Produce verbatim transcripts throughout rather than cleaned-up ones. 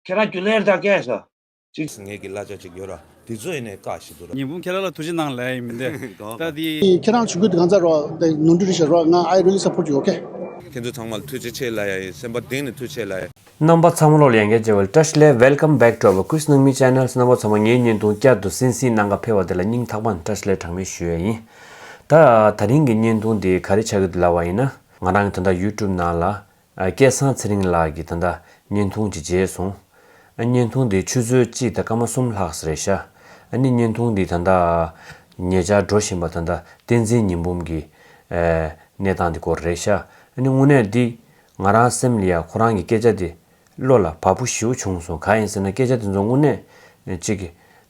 ཁྱེད་རང་རྒྱུན་ལས་རེད་ད་སྐད་ས། ཅིག་ངེད་ཀྱི་གླ་ཆ་ཅིག་ཡོད་ར། དེ་ཚོ་ཡིན་ནས་བཀག་ཞིག་འདུག་ར། ཉི་འབུམ་ཁྱེད་རང་ལ་ཐུགས་རྗེ་གནང་ལབ་ཡ་ཡིན་མི་འདི། གོ་ད་དེ། ཁྱེད་རང་ཆུང་ཀུ་དེ་གང་ཚ་རོགས་དེ་ནོར་འཁྲུལ་རེད་ཤག་རོགས། ང་I really support you, okay? ཁྱེད་ཚོ་ཚང་མ་ལ་ཐུགས་རྗེ་ཆེ་ལབ་ཡ་ཡིན། སེམས་པ་གཏིང་ནས་ཐུགས་རྗེ་ཆེ་ལབ་ཡ། རྣམ་པ་ཚང་མ་ལོག་ལ་ཡང་བསྐྱར་མཇལ་བར་བཀྲ་ཤིས་བདེ་ལེགས། Welcome back to our Quiz Nangmi channel. རྣམ་པ་ཚང་མ་ངའི་བརྙན་ཐུང་བསྐྱར་དུ་གསན་གཟིགས་གནང་ག་ཕེབས་པ་དེ་ལ་སྙིང་ཐག་པ་ནས་བཀྲ་ཤིས་བདེ་ལེགས་གྲངས་མེད་ཞུ་ཡ་ཡིན། ད་དེ་རིང་གི་བརྙན་ཐུང་འདི་ག་རེ་ཆགས་ཀྱི་འདུག་ལབ་པ་ཡིན་ན། ང་རང་གི་ད་ལྟ་YouTube་ནང་ལ། ཨ། སྐལ་བཟང་ཚེ་རིང་ལགས་ཀྱིས་ད་ལྟ་བརྙན་ཐུང་ཅིག་མཇལ་སོང་། ཨ། བརྙན་ཐུང་འདི་ཆུ་ཚོད་གཅིག་དང་སྐར་མ་གསུམ་ལྷག་ཙམ་རེད་ཤག་ཨ་ནི་བརྙན་ཐུང་འདི་ད་ལྟ་ཉེ་ཆར་འགྲོ་བཞིན་པ་ད་ལྟ་བསྟན་འཛིན་ཉི་འབུམ་གྱི། ཨ། གནས་སྟངས་འདི་སྐོར་རེད་ཤག་ཨ་ནི་དངོས་གནས་འདི་ང་རང་སེམས་ལ་ཡ་ཁོ་རང་གི་སྐད་ཆ་འདི་བློ་ལ་བབས་པོ་ཞེ་པོ་བྱུང་སོང་། གང་ཡིན་ཟེར་ན་སྐད་ཆ་འདི་ཚོ་དངོས་གནས་ཅིག་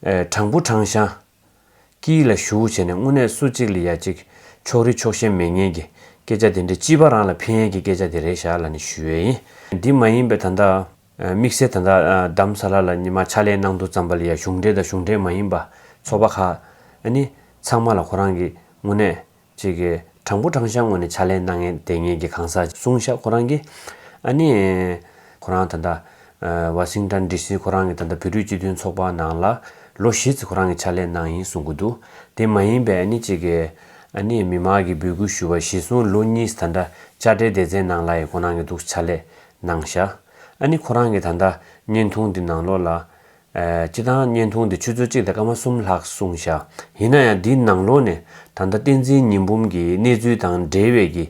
ཨ། དྲང་པོ་དྲང་བཞག་དཀྱིལ་ལ་ཞུགས་བྱས་ནས་དངོས་གནས་སུ་གཅིག་ལ་ཡ་གཅིག་ཕྱོགས་རིས་ཕྱོགས་ཞེན་མེད་མཁན་གྱི་སྐད་ཆ་དེ་འདྲ་སྤྱི་པ་རང་ལ་ཕན་ཡས་ཀྱི་སྐད་ཆ་དེ་རེད་ཤག་ལབ་ནས་ཞུ་ཡས་ཡིན། འདི་མ་ཡིན་པའི་ད་ལྟ་དམིགས་བསལ་ད་ལྟ་རྡ་རམ་ས་ལ་ལ་ཉི་མ་ཕྱག་ལས་གནང་དུས་ཙམ་པ་ལ་ཡ་གཞུང་འབྲེལ་དང་གཞུང་འབྲེལ་མ་ཡིན་པ་ཚོགས་པ་ཁག་ཨ་ནི་ཚང་མ་ལ་ཁོ་རང་གི་དངོས་གནས་ཅིག་གི་དྲང་པོ་དྲང་བཞག་ངོས་ནས་ཕྱག་ལས་གནང་མཁན་དེ་ངེད་ཀྱི་གང་ཟག་གསུངས་ཤག་ཁོ་རང་གིས། ཨ་ནི། ཁོ་རང་ད་ལྟ། ཨ། ཝ་ཤིང་ཊོན་ཌི་སི་ཁོ་རང་གི་ད་ལྟ་བོད་རིགས་སྤྱི་མཐུན་ཚོགས་པ་ནང་ལ་ལོ་བཞི་ཙམ་ཁོ་རང་གིས་ཕྱག་ལས་གནང་ཡིན་གསུང་གི་འདུག་དེ་མ་ཡིན་པའི་ཨ་ནི་ཅིག་གི། ཨ་ནི་མི་མང་གི་འབོད་སྐུལ་ཞུ་བ་གཞིར་བཟུང་ལོ་གཉིས་ད་ལྟ་དཔྱ་ཁྲལ་སྡེ་ཚན་ནང་ལ་ཡང་ཁོ་རང་གིས་འདུག་ཕྱག་ལས་གནང་ཤག་ཨ་ནི་ཁོ་རང་གིས་ད་ལྟ་བརྙན་ཐུང་འདི་ནང་ལོགས་ལ། ཨ། སྤྱིར་བཏང་བརྙན་ཐུང་འདི་ཆུ་ཚོད་གཅིག་དང་སྐར་མ་གསུམ་ལྷག་གསུངས་ཤག་ཡིན་ན་ཡང་འདིའི་ནང་ལོགས་ནས་ད་ལྟ་བསྟན་འཛིན་ཉི་འབུམ་གྱི་གནས་ཚུལ་དང་འབྲེལ་བའི་གི་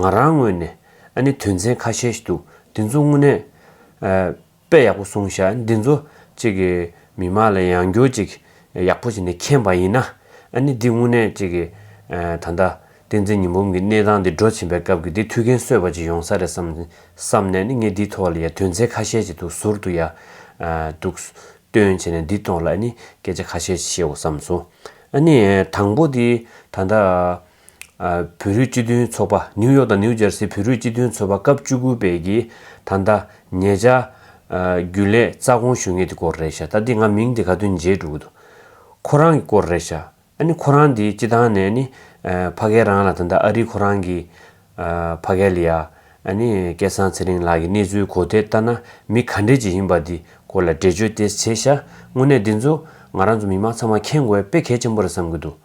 ང་རང་ངོས་ནས་ཨ་ནི་དོན་ཚན་ཁ་ཤས་ཤིག་འདུག་འདི་ཚོ་དངོས་གནས། ཨ། དཔེ་ཡག་པོ་གསུངས་ཤག་འདི་ཚོ་གཅིག་གི་མི་མང་ལ་ཡང་བསྐྱར་ཅིག་ཡག་པོ་བྱས་ནས་མཁྱེན་པ་ཡིན་ན། ཨ་ནི་འདི་དངོས་གནས་གཅིག་གི། ཨ། ད་ལྟ་བསྟན་འཛིན་ཉི་འབུམ་གྱི་གནས་སྟངས་འདི་འགྲོ་བཞིན་པའི་སྐབས་ཀྱི་འདི་ཐུགས་ཕན་གསོས་པ་ཅིག་ཡོང་ས་རེད་བསམ་བསམ་ནས་ནི་ངས་འདིའི་ཐོག་ལ་ཡ་དོན་ཚན་ཁ་ཤས་ཅིག་འདུག་ཟུར་དུ་ཡ། ཨ། འདུག་སྟོན་བྱས་ནས་འདིའི་ཐོག་ལ་ཨ་ནི་སྐད་ཆ་ཁ་ཤས་ཤིག་བཤད་འོ་བསམ་སོང་། ཨ་ནི་དང་པོ་འདི་ད་ལྟ། ཨ། བོད་རིགས་སྤྱི་མཐུན་ཚོགས་པ་ནིའུ་ཡོག་དང་ནིའུ་ཇར་སི་བོད་རིགས་སྤྱི་མཐུན་ཚོགས་པ་སྐབས་བཅུ་དགུ་པའི་གི་ད་ལྟ་ཉེ་ཆར། ཨ། རྒྱུན་ལས་རྩ་དགོངས་ཞུ་མཁན་དེ་སྐོར་རེད་ཤག་ད་འདི་ང་མིང་དེ་ག་དུས་མཇལ་འགྲོ་གི་འདུག་ཁོ་རང་གི་སྐོར་རེད་ཤག་ཨ་ནི་ཁོ་རང་འདི་སྤྱི་བཏང་ནས་ནི། ཨ། ཕ་གིར་རང་ལ་ད་ལྟ་ཨ་རི་ཁོ་རང་གི། ཨ། ཕ་གི་ལ་ཡ། ཨ་ནི་སྐལ་བཟང་ཚེ་རིང་ལགས་ཀྱི་གནས་ཚུལ་གོ་བདེ་ལྟ་ན་མི་ག་འདྲས་ཅིག་ཡིན་པ་འདི་སྐོར་ལ་འགྲེལ་བརྗོད་དེ་བྱས་ཤག་དངོས་གནས་འདི་ཚོ་ང་རང་ཚོ་མི་མང་ཚང་མ་མཁྱེན་དགོས་དཔེ་གལ་ཆེན་པོ་རེད་བསམ་གྱི་འདུག་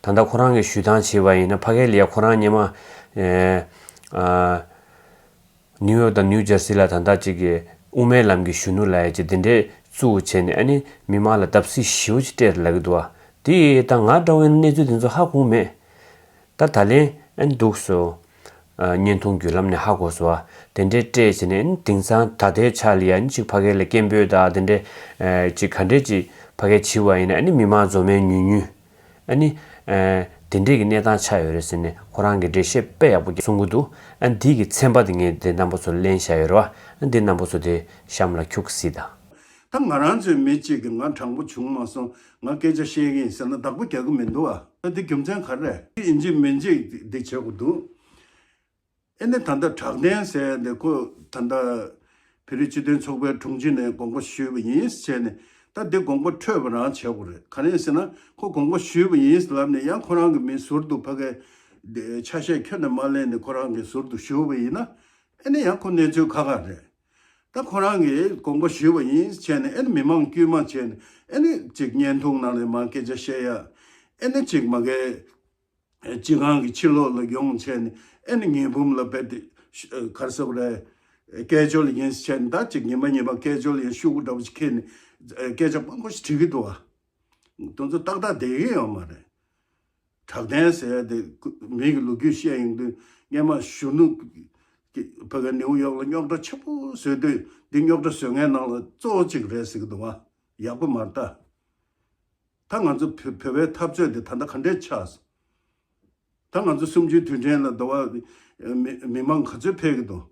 ད་ལྟ་ཁོ་རང་གིས་ཞུ་སྟངས་བྱས་པ་ཡིན་ན་ཕ་གི་ལ་ཡ་ཁོ་རང་སྔོན་མ། ཨེ། ཨ། ནིའུ་ཡོག་དང་ནིའུ་ཇར་སི་ལ་ད་ལྟ་གཅིག་གི་དབུ་མའི་ལམ་གྱི་གཞོན་ནུ་ལབ་ཡ་གཅིག་དེ་འདྲས་བཙུགས་བྱས་ནས་ཨ་ནི་མི་མང་ལ་བརྡབ་གསིག་ཞེ་པོ་ཅིག་སྤྲད་ལབ་ཀྱི་འདུག་བ། དེ་ད་ང་འདྲ་བོ་ཡིན་ན་གནས་ཚུལ་དེ་ཚོ་ཧ་གོ་མེད། ད་ད་ལན་ཨ་ནི་འདུག་སོ། ཨ། བརྙན་ཐུང་བརྒྱུད་ལམ་ནས་ཧ་གོ་སོང་བ། དེ་འདྲས་སྤྲད་བྱས་ནས་ཨ་ནི་དེང་སང་ད་ལྟའི་ཆ་ལ་ཡ་ཨ་ནི་གཅིག་ཕ་གི་ལ་སྐད་འབོད་དང་དེ་འདྲས། ཨ། གཅིག་ག་འདྲས་གཅིག་ཕ་གིར་བྱས་པ་ཡིན་ན་ཨ་ནི་མི་མང་འཛོམས་མིན་ཉུང་ཉུང་། ཨ་ནི། ཨ། དེ་འདྲས་ཀྱི་གནས་སྟངས་ཆགས་ཡོད་རེད་ཟེར་ནས་ཁོ་རང་གིས་འགྲེལ་བཤད་དཔེ་ཡག་པོ་གསུང་གི་འདུག་ཨ། འདི་གི་ཚན་པ་དེ་ངས་དེ་རྣམ་པ་ཚོར་ལེན་བཞག་ཡོད་རེད་བ། ཨ། འདི་རྣམ་པ་ཚོ་དེ་གཤམ་ལ་འཁྱུག་གི་གཟིགས་དང་། ད་ང་རང་ཚོའི་མི་གཅིག་གིས་ང་དྲང་པོ་བྱུང་མ་སོང་། ང་སྐད་ཆ་བཤད་ཀྱི་ཡིན་ཟེར་ན་བདག་པོ་རྒྱག་གི་མི་འདུག་ཨ། ད་འདི་རྒྱུ་མཚན་ག་རེ་རེད། འདི་ཡིན་གཅིག་མིན་གཅིག་འདི་བྱེད་དགོས་འདུག་ཨེ་ནི་ད་ལྟ་གྲགས་ལྡན་ཟེར་ཡ་འདི་ཁོ་ད་ལྟ་བོད་རིགས་སྤྱི་མཐུན་ཚོགས་པའི་དྲུང་ཆེ་ནས་དགོངས་པ་ཞུས་པ་ཡིན་ཟེར་ནས། ད་འདི་དགོངས་པ་འཕྲོད་པ་རང་བྱེད་དགོས་རེད། ག་རེ་ཟེར་ན་ཁོ་དགོངས་པ་ཞུས་པ་ཡིན་ལབ་ནས་ཡང་ཁོ་རང་གི་མི་ཟུར་དུ་ཕ་གིའི་ཆ་ཤས་ཁྱོན་ནས་མ་ལེན་ནས་ཁོ་རང་གི་ཟུར་དུ་ཞུགས་པ་ཡིན་ན། ཨེ་ནི་ཡང་ཁོ་གནས་ཚུལ་ཁག་ཁག་རེད། ད་ཁོ་རང་གིས་དགོངས་པ་ཞུས་པ་ཡིན་བྱས་ནས་ཨེ་ནི་མི་མང་དཀྱུས་མ་བྱས་ནས་ཨེ་ནི་ཅིག་བརྙན་ཐུང་ནང་ལ་མར་སྐད་ཆ་བཤད་ཡ། ཨེ་ནི་ཅིག་མ་གིའི་སྤྱི་ཁང་གི་ཕྱི་ལོགས་ལ་ཡོང་བྱས་ནས་ཨེ་ནི་ཉི་འབུམ་ལ་རྦད་དེ་ག་རེ་ཟེར་དགོས་རེད། སྐད་སྦྱོར་ཡིན་བྱས་ནས་ད་ཅིག་ཉི་མ་ཉི་མ་སྐད་སྦྱོར་ཡིན་ཤོག་གུ་འདྲ་པོ་ཞིག་ཁྱེར་ནས་སྐད་ཆ་མང་པོ་ཞིག་དྲིས་ཀྱི་འདུག་བ། དེ་ཚོ་ཏག་ཏག་བསྡད་ཀྱི་ཡོད་མ་རེད། གྲགས་ལྡན་ཟེར་ཡ་དེ་མི་གི་ལོ་རྒྱུས་བཤད་ཡོང་དུས་སྔོན་མ་གཞོན་ནུ་གི་ཕ་གི་ནེའུ་ཡོག་ལ་རྙོག་དྲ་ཆེན་པོ་བཟོས་དུས་འདི་རྙོག་དྲ་བཟོ་མཁན་ནང་ལ་གཙོ་བོ་གཅིག་རེད་ཟེར་གྱི་འདུག་བ། ཡག་པོ་མ་རེད་ད། ད་ང་ཚོ་བོད་བོད་པའི་འཐབ་རྩོད་དེ་ད་ལྟ་ག་འདྲས་ཆགས་སོང་། ད་ང་ཚོ་གསུམ་བཅུའི་དུས་དྲན་ལ་འདུག་བ། མི་མི་མང་ག་ཚོད་ཕེབས་ཀྱི་འདུག་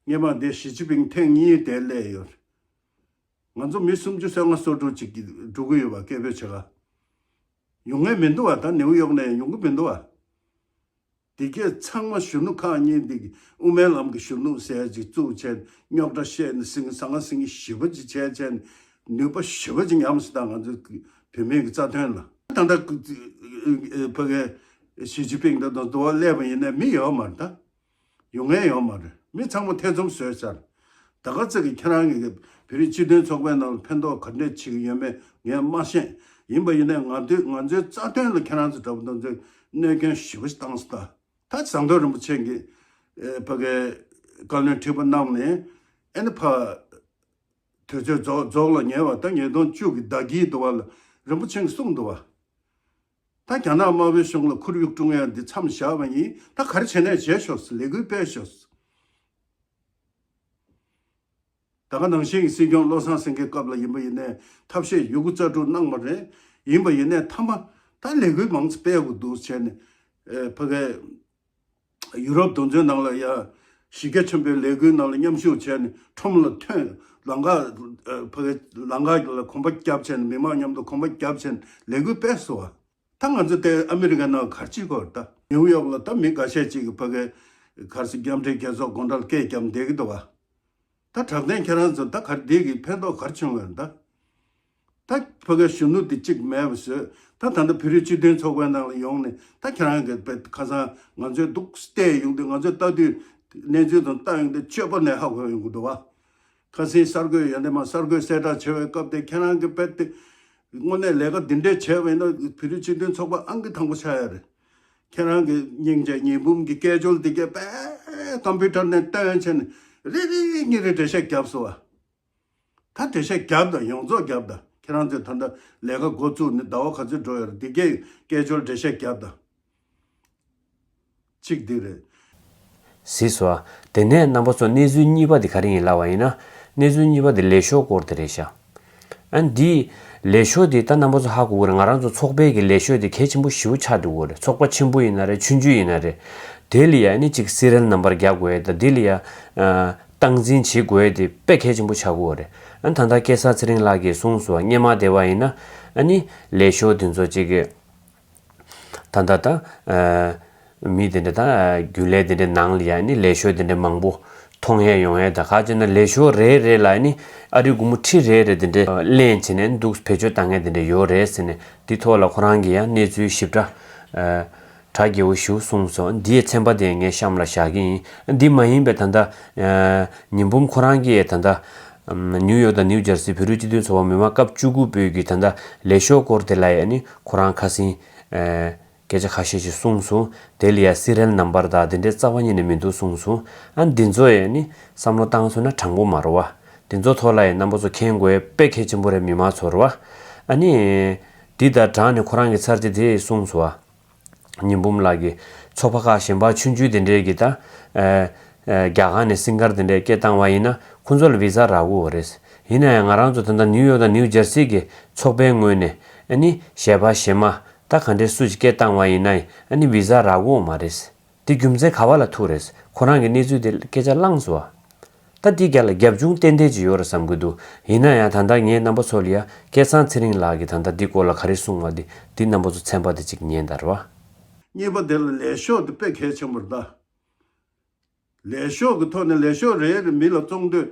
སྔོན་མ་འདི་ཞི་ཅིན་ཕིང་ཐེངས་གཉིས་དེ་སླེབས་ཡོད། ང་ཚོ་མི་སུམ་ཅུ་སོ་ལྔ་སོ་དྲུག་ཅིག་གི་འགྲོ་གི་ཡོད་པ་སྐད་འབོད་བྱེད་ག་ཡོང་ངེས་མི་འདུག་བ། ད་ནེའུ་ཡོག་ནས་ཡོང་གི་མི་འདུག་བ། དེ་གས་ཚང་མ་གཞོན་ནུ་ཁག་གཉིས་འདི་གི་དབུ་མའི་ལམ་གྱི་གཞོན་ནུ་ཟེར་ཅིག་བཙུགས་བྱས་རྙོག་དྲ་བཤད་ནས་ཟིང་ཟང་ངེ་ཟིང་ངེ་ཞེ་པོ་ཅིག་བྱས་བྱས་ནས་ནུས་པ་ཞེ་པོ་ཅིག་ཉམས་སུ་བཏང་། ང་ཚོ་བོད་མི་གི་རྩ་དོན་ལ་ད་ལྟ་ཕ་གི་ཞི་ཅིན་ཕིང་ད་དུང་འདུག་བ་སླེབས་པ་ཡིན་ན་མི་ཡོད་མ་རེད་ད། ཡོང་ངེས་ཡོད་མ་རེད། མི་ཚང་མ་ཐེ་ཚོམ་བཟོས་ཚར། ད་ག་ཚོད་ཀྱི་ཁྱེད་རང་གི་བོད་ བོད་རིགས་སྤྱི་མཐུན་ཚོགས་པའི་ནང་ལ་ཕན་ཐོགས་ག་འདྲས་བྱེད་ཀྱི་ཡོད་མེད་ངས་མ་ཤེས། ཡིན་པ་ཡིན་ནའི་ང་ཚོས་ང་ཚོའི་རྩ་དོན་ལ་ཁྱེད་རང་ཚོ་འདྲ་པོ་དང་ཚོས་གནོད་སྐྱོན་ཞེ་པོ་ཞིག་བཏང་སོང་ད། ད་ཟམ་གདོང་རིན་པོ་ཆེ་གིས་ཨེ་ཕ་གའི་བཀའ་བློན་ཁྲི་པ་གནང་ནས་ཨེ་ནི་ཕ་དུས་ཚོད་རྫོགས་རྫོགས་ལ་ཉེ་བ་ད་ཉིས་སྟོང་བཅུ་གི་ཟླ་དཀྱིལ་དུ་བ་ལ་རིན་པོ་ཆེ་གིས་གསུངས་འདུག་བ། ད་རྒྱ་ནག་དམར་པོའི་གཞུང་ལ་ཁོར་ཡུག་སྲུང་ཡ་འདི་མཚམས་བཞག་པ་ཡིན། ད་ག་རེ་བྱས་ནས་བྱས་ཤོག་ཟེར། ལས་འགུལ་སྤེལ་ཤོག་ཟེར། ད་ག་ནང་བཞིན་གྱི་སྲིད་སྐྱོང་བློ་བཟང་སེང་གེའི་སྐབས་ལ་ཡིན་པ་ཡིན་ནའི་ཐབས་ཤེས་ཡོད་རྒུ་རྩལ་སྤྲུགས་གནང་བ་རེད། ཡིན་པ་ཡིན་ནའི་མཐའ་མ་ད་ལས་འགུལ་མང་ཙམ་སྤེལ་དགོས་འདུག་བྱས་ནས་ཨེ་ཕ་གའི་ཡུ་རོབ་གདོང་ཚོའི་ནང་ལ་ཡ་གཞི་རྒྱ་ཆེན་པོའི་ལས་འགུལ་ནང་ལ་མཉམ་ཞུགས་བྱས་ནས་ཁྲོམ་ལ་ཐོན། ལམ་ཁ་ཨེ་ཕ་གའི་ལམ་ཁ་ལ་གོམ་པ་བརྒྱབ་བྱས་ནས་མི་མང་མཉམ་དུ་གོམ་པ་བརྒྱབ་བྱས་ནས་ལས་འགུལ་སྤེལ་སོང་བ། ད་ང་ཚོ་དེ་ཨ་མི་རི་ཀའི་ནང་ག་རེ་བྱེད་དགོས་རེད། ད་ནིའུ་ཡོག་ལ་ད་མི་འགའ་ཤས་ཅིག་གིས་ཕ་གའི་ག་རེ་ཟེར་རྒྱ་འབྲེལ་རྒྱལ་ཚོགས་སྒོ་འགྲམ་ལ་སྐད་བརྒྱབ་བསྡད་ཀྱི་འདུག་བ། ད་དྲག་ལྡན་ཁྱེད་རང་ཚོ་ད་ག་རེ་འདི་གིས་ཕན་ཐོགས་ག་རེ་བྱུང་བ་རེད་ད། ད་ཕ་གའི་གཞོན་ནུ་འདི་གཅིག་མེད་པ་བཟོས། ད་ད་ལྟ་བོད་རིགས་སྤྱི་མཐུན་ཚོགས་པའི་ནང་ལ་ཡོང་ནས་ད་ཁྱེད་རང་གི་དཔེ་ཁ་སང་ང་ཚོས་འདུག་བལྟས་ཡོང་དུས་ང་ཚོས་ལྟ་དུས་གནས་ཚུལ་དང་ལྟ་ཡོང་དུས་སྤྱོད་པ་ནས་ཧ་གོ་ཡོང་གི་འདུག་བ། ཁ་སང་གསར་འགོད་ཡོན་ཏན་མ་གསར་འགོད་གསལ་བསྒྲགས་བྱེད་པའི་སྐབས་དེ་ཁྱེད་རང་གི་དཔེ་དེ་དངོས་གནས་ལས་ཀ་འདི་འདྲས་བྱས་པ་ཡིན་ན་བོད་རིགས་སྤྱི་མཐུན་ཚོགས་པ་ཨང་ཀི་དང་པོ་ཆགས་ཡ་རེད། ཁྱེད་རང་གི་སྙིང་རྗེ་ཉི་འབུམ་གྱི་སྐད་ཅོར་འདི་གས་པས་ཀམ་པུ་ཊར་ནས་བཏོན་བྱས་ནས་རེ་རེ་གཉིས་རེ་འགྲེལ་བཤད་བརྒྱབ་སོང་བ། ད་འགྲེལ་བཤད་བརྒྱབ་དང་ཡོངས་རྫོགས་བརྒྱབ་དང་ཁྱེད་རང་ཚོས་ད་ལྟ་ལས་ཀ་འགོ་བཙུགས་ནས་ཟླ་བ་ག་ཚོད་འགྲོ་ཡོད་རེད། འདི་གས་སྐད་ཅོར་འགྲེལ་བཤད་བརྒྱབ་དང་། གཅིག་འདི་རེད། གཟིགས་སོ། དེ་ནས་རྣམ་པ་ཚོ་གནས་ཚུལ་གཉིས་པ་དེ་ག་རེ་ཡིན་ལབ་པ་ཡིན་ན། གནས་ཚུལ་གཉིས་པ་དེ་ལས་ཤོག་སྐོར་དེ་རེད་ཤག་ཨ་འདི་ལས་ཤོག་དེ་ད་རྣམ་པ་ཚོ་ཧ་གོ་གི་རེད། ང་རང་ཚོ་ཚོགས་པའི་གི་ལས་ཤོག་དེ་གལ་ཆེན་པོ་ཞེ་པོ་ཆགས་འགྲོ་གི་རེད། ཚོགས་པ་ཆེན་པོ་ཡིན་ན་རེད། ཆུང་ཆུང་ཡིན་ན་རེད། དེ་ལ་ཡ་ནི་ཅིག་སི་རེལ་ནམ་བར་རྒྱག་དགོས་ཡ་དང་དེ་ལ་ཡ་ཨ་སྟངས་འཛིན་བྱེད་དགོས་ཡ་དེ་དཔེ་གལ་ཆེན་པོ་ཆགས་ཀྱི་ཡོད་རེད། ཨ་ད་ལྟ་སྐལ་བཟང་ཚེ་རིང་ལགས་ཀྱིས་གསུངས་སོང་བ། སྔོན་མ་དེ་བ་ཡིན་ན་ཨ་ནི་ལས་ཤོག་དེ་ཚོ་ཅིག་གི་ད་ལྟ་ད་ཨ་མི་དེ་འདྲ་ད་རྒྱུན་ལས་དེ་འདྲའི་ནང་ལ་ཡ་ནི་ལས་ཤོག་དེ་འདྲ་མང་པོ་མཐོང་ཡས་ཡོང་ཡས། ད་ག་ཅེ་ན་ལས་ཤོག་རེ་རེ་ལ་ནི་ཨ་རི་སྒོར་མོ་ཁྲི་རེ་རེ་དེ་འདྲ་ལེན་བྱས་ནས་འདུག་བེད་སྤྱོད་བཏང་ཡས་དེ་འདྲ་ཡོད་རེད་ཟེར་ནས་དེ་ཐོག་ལ་ཁོ་རང་གིས་ཡང་གནས་ཚུལ་ཞིབ་ཕྲ་ཨ་གྲ་རྒྱས་པོ་ཞིག་གསུངས་སོང་། འདིའི་ཚན་པ་དེ་ངས་གཤམ་ལ་བཞག་གི་ཡིན། འདི་མ་ཡིན་པའི་ད་ལྟ་ཨ་ཉི་འབུམ་ཁོ་རང་གིས་ད་ལྟ་ཨམ་ནིའུ་ཡོག་དང་ནིའུ་ཇར་སི་བོད་རིགས་སྤྱི་མཐུན་ཚོགས་པ་མི་མང་སྐབས་བཅུ་དགུ་པའི་གི་ད་ལྟ་ལས་ཤོག་སྐོར་དེ་ལ་ཡ་ནི་ཁོ་རང་ཁ་སང་ཨ་སྐད་ཆ་ཁ་ཤས་ཤིག་གསུངས་སོང་། དེ་ལ་ཡ་སི་རེལ་ནམ་བར་དང་དེ་འདྲའི་རྩ་བ་ཉིད་ནས་མི་འདུག་གསུངས་སོང་། ཨ་འདི་ཚོ་ཡ་ནི་བསམ་བློ་བཏང་སོང་ན་དྲང་པོ་མ་རེད་བ། འདི་ཚོ་ཐོག་ལ་ཡ་རྣམ་པ་ཚོ་མཁྱེན་དགོས་དཔེ་གལ་ཆེན་པོ་རེད། མི་མང་ཚོར་བ། ཨ་ནི་འདི་དང་སྦྲགས་ནས་ཁོ་རང་གི་ཚར་གཅིག་དེ་གསུངས་སོང་བ། ཉི་འབུམ་ལགས་ཀྱིས་ཚོགས་པ་ཁག་གཞན་པ་ཆུང་ཆུང་དེ་འདྲས་ཀྱིས་ད་ཨ་ཨ་རྒྱ་གར་ནས་སིང་གར་དེ་འདྲས་སྐད་བཏང་བ་ཡིན་ན་ཁོང་ཚོ་ལ་བི་ཟ་རག་གི་ཡོད་རེད། ཡིན་ན་ཡང་ང་རང་ཚོ་ད་ལྟ་ནིའུ་ཡོག་དང་ནིའུ་ཇར་སི་གི་ཚོགས་པའི་ངོས་ནས་ཨ་ནི་གཞས་པ་གཞས་མ་ད་ག་འདྲས་སུ་ཞིག་སྐད་བཏང་བ་ཡིན་ན་ཨ་ནི་བི་ཟ་རག་གི་ཡོད་མ་རེད། དེ་རྒྱུ་མཚན་ག་བ་ལ་ཐུག་རེད། ཁོ་རང་གི་གནས་ཚུལ་དེ་སྐད་ཆ་བླངས་སོང་བ། ད་འདི་རྒྱ་ལ་རྒྱབ་ལྗོངས་ཏན་ཏན་ཅིག་ཡོད་རེད་བསམ་གྱི་འདུག་ཡིན་ན་ཡང་ད་ལྟ་ངས་རྣམ་པ་ཚོ་ལ་ཡ་སྐལ་བཟང་ཚེ་རིང་ལགས་ཀྱིས་ད་ལྟ་འདི་སྐོར་ལ་ག་རེ་གསུངས་པ་འདི་འདི་རྣམ་པ་ཚོ་ཚན་པ་འདི་གཅིག་ཉན་དང་རེད་བ། གཉིས་པ་དེ་ལ་ལས་ཤོག་འདི་དཔེ་གལ་ཆེན་པོ་རེད་ད། ལས་ཤོག་གི་ཐོག་ནས་ལས་ཤོག་རེ་རེ་མི་ལ་བཙོང་དུས་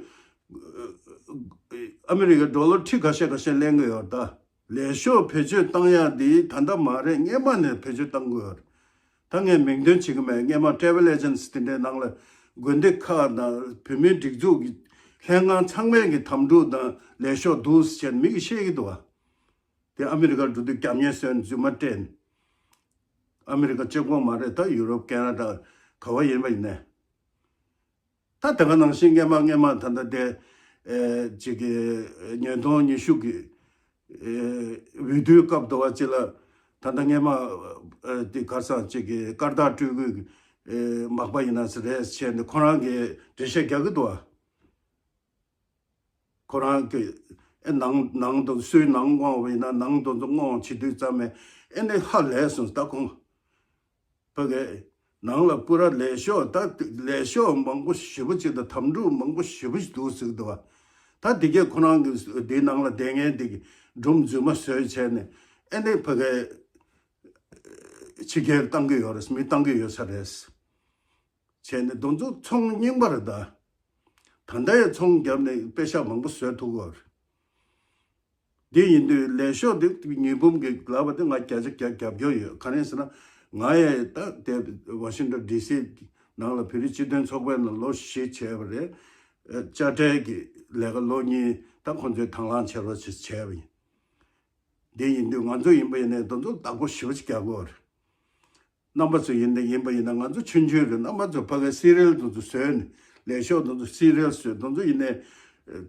ཨ་མི་རི་ཀའི་ཌོ་ལར་ཁྲི་ཁ་ཤས་ཁ་ཤས་ལེན་གྱི་ཡོད་རེད་ད། ལས་ཤོག་བེད་སྤྱོད་བཏང་ཡག་འདི་ད་ལྟ་མ་རེད། སྔོན་མ་ནས་བེད་སྤྱོད་བཏང་དགོས་ཡོད་རེད། ད་ངས་མིང་འདོན་བྱེད་ཀྱི་མེད། སྔོན་མ་ཊེ་བལ་ཨེ་ཇེན་སི་དེ་འདྲའི་ནང་ལ་དགོན་སྡེ་ཁག་དང་བོད་མིའི་སྒྲིག་འཛུགས་ཀྱི་ལྷན་ཁང་ཚང་མས་ཀྱི་དམ་ཕྲུག་དང་ལས་ཤོག་འདུག་ཟེར་མི་གིས་བཤད་ཀྱི་འདུག་བ། དེ་ཨ་མི་རི་ཀར་འགྲོ་དུས་རྒྱབ་གཉེར་བཟོས་ནས་རྫུན་མ་སྤྲད་ནས། ཨ་མི་རི་ཀ་གཅིག་པོ་མ་རེད་ད། ཡུ་རོབ་ཀེ་ན་ཌ་ག་བ་ཡིན་པ་ཡིན་ནའི། ད་དེ་ག་ནང་བཞིན་སྔོན་མ་སྔོན་མ་ད་ལྟ་དེ་ཨེ་ཅིག་གི་ཉིས་སྟོང་ཉི་ཤུ་གི་ཨེ་འོས་བསྡུའི་སྐབས་དུ་བ་ཅིག་ལ་ད་ལྟ་སྔོན་མ་ཨེ་དེ་ག་རེ་ཟེར་ཅིག་གི་སྐར་རྟགས་སྤྲོད་དགོས་ཀྱི་ཨེ་མག་པ་ཡིན་ན་ཟེར་རེད་བྱས་ནས་ཁོ་རང་གིས་འགྲེལ་བཤད་རྒྱག་གི་འདུག་བ། ཁོ་རང་གིས་ཨེ་ནང་ནང་དུ་སུའི་ནང་དབང་བ་ཡིན་ན་ནང་དུ་དབང་བྱེད་དུས་ཙམ་ནས་ཨེ་ནི་ཧ་ལས་སོང་ད་ཁོང་། ཕ་གི་ནང་ལ་པུ་ར་ལས་ཤོག་ད་ལས་ཤོག་མང་པོ་ཞེ་པོ་ཅིག་དང་དམ་ཕྲུག་མང་པོ་ཞེ་པོ་ཅིག་འདུག་ཟེར་གི་འདུག་བ། ད་འདི་གས་ཁོ་རང་གི་འདིའི་ནང་ལ་བསྡད་མཁན་འདི་གི་སྒྲུང་རྫུན་མ་བཟོས་བྱས་ནས་ཨེ་ནི་ཕ་གི་ཕྱི་རྒྱལ་བཏང་གི་ཡོད་རེད། མི་བཏང་གི་ཡོད་ས་རེད། བྱས་ནས་དེ་ཚོ་ཚོང་རྙིང་པ་རེད་ད། ད་ལྟ་ཡང་ཚོང་བརྒྱབ་ནས་པེ་ཤག་མང་པོ་བཟོས་ཐུབ་ཀྱི་ཡོད་རེད། འདི་ཡིན་དུས་ལས་ཤོག་འདི་ཉི་འབུམ་གྱི་ལབ་པ་དེ་ང་བརྒྱ་ཆ་བརྒྱ་རྒྱབ་སྐྱོར་ཡོད། ག་རེ་ཟེར་ན་ང་ཡང་ད་དེ་ཝ་ཤིང་ཊོན་ཌི་སི་ནང་ལ་བོད་རིགས་སྤྱི་མཐུན་ཚོགས་པའི་ནང་ལོ་བཞི་བྱས་པ་རེད། ཨ་དཔྱ་ཁྲལ་གྱི་ ལས་ཀ་ལོ་གཉིས་ད་ཁོང་ཚོས་དང་བླངས་བྱེད་རོགས་བྱེད་བྱས་པ་ཡིན། འདི་ཡིན་དུས་ང་ཚོ་ཡིན་པ་ཡིན་ནའི་དེ་ཚོ་བདག་པོ་ཞེ་པོ་ཅིག་རྒྱག་དགོས་རེད། རྣམ་པ་ཚོ་ཡིན་ན་ཡིན་པ་ཡིན་ན་ང་ཚོ་ཆུང་ཆུང་རེད། རྣམ་པ་ཚོ་ཕ་གའི་སི་རེལ་དེ་ཚོ་བཟོས་ནས་ལས་ཤོག་དེ་ཚོ་སི་རེལ་བཟོས་དེ་ཚོ་ཡིན་ནའི་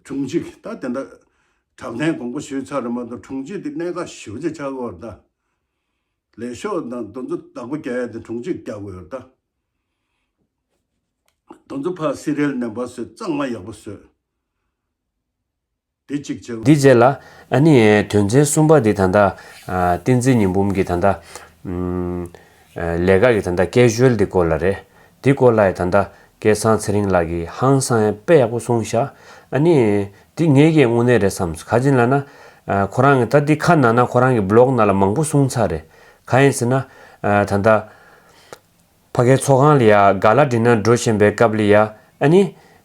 དྲུང་ཆེ་ད་དེ་འདྲ་དྲག་གནོན་དགོངས་པ་ཞུས་ཚར་རེད་མ་གཏོགས་དྲུང་ཆེ་དེ་གནད་འགག་ཞེ་པོ་ཅིག་ཆགས་ཀྱི་ཡོད་རེད་ད། ལས་ཤོག་དང་དེ་ཚོ་བདག་པོ་རྒྱག་ཡ་དེ་དྲུང་ཆེ་རྒྱག་དགོས་ཡོད་རེད་ད། དེ་ཚོ་ཕར་སི་རེལ་ནས་ཕར་བཟོས་གཙང་མ་ཡག་པོ་བཟོས། དེ་གཅིག་བྱས། འདི་རྗེས་ལ་ཨ་ནི་དོན་ཚན་གསུམ་པ་འདི་ད་ལྟ་ཨ་བསྟན་འཛིན་ཉི་འབུམ་གྱི་ད་ལྟ་ཨམ་ཨ་ལས་ཀ་གི་ད་ལྟ་སྐད་ཤོད་འདི་སྐོར་ལ་རེད། འདི་སྐོར་ལ་ཡ་ད་ལྟ་སྐལ་བཟང་ཚེ་རིང་ལགས་ཀྱིས་ཧང་སང་ཡ་དཔེ་ཡག་པོ་གསུངས་ཤག་ཨ་ནི་འདི་ངས་ཀྱི་དངོས་གནས་རེད་བསམ་སོང་། ག་ཅི་ལབ་ན་ཨ་ཁོ་རང་གི་ད་འདི་ཁ་ནང་ན་ཁོ་རང་གི་བི་ལོག་ནང་ལ་མང་པོ་གསུངས་ཚར་རེད། གང་ཡིན་ཟེར་ན་ཨ་ད་ལྟ་ཕ་གའི་ཚོགས་ཁང་ལ་ཡ་ག་ལ་འགྲིག་ན་འགྲོ་བཞིན་པའི་སྐབས་ལ་ཡ་ཨ་ནི།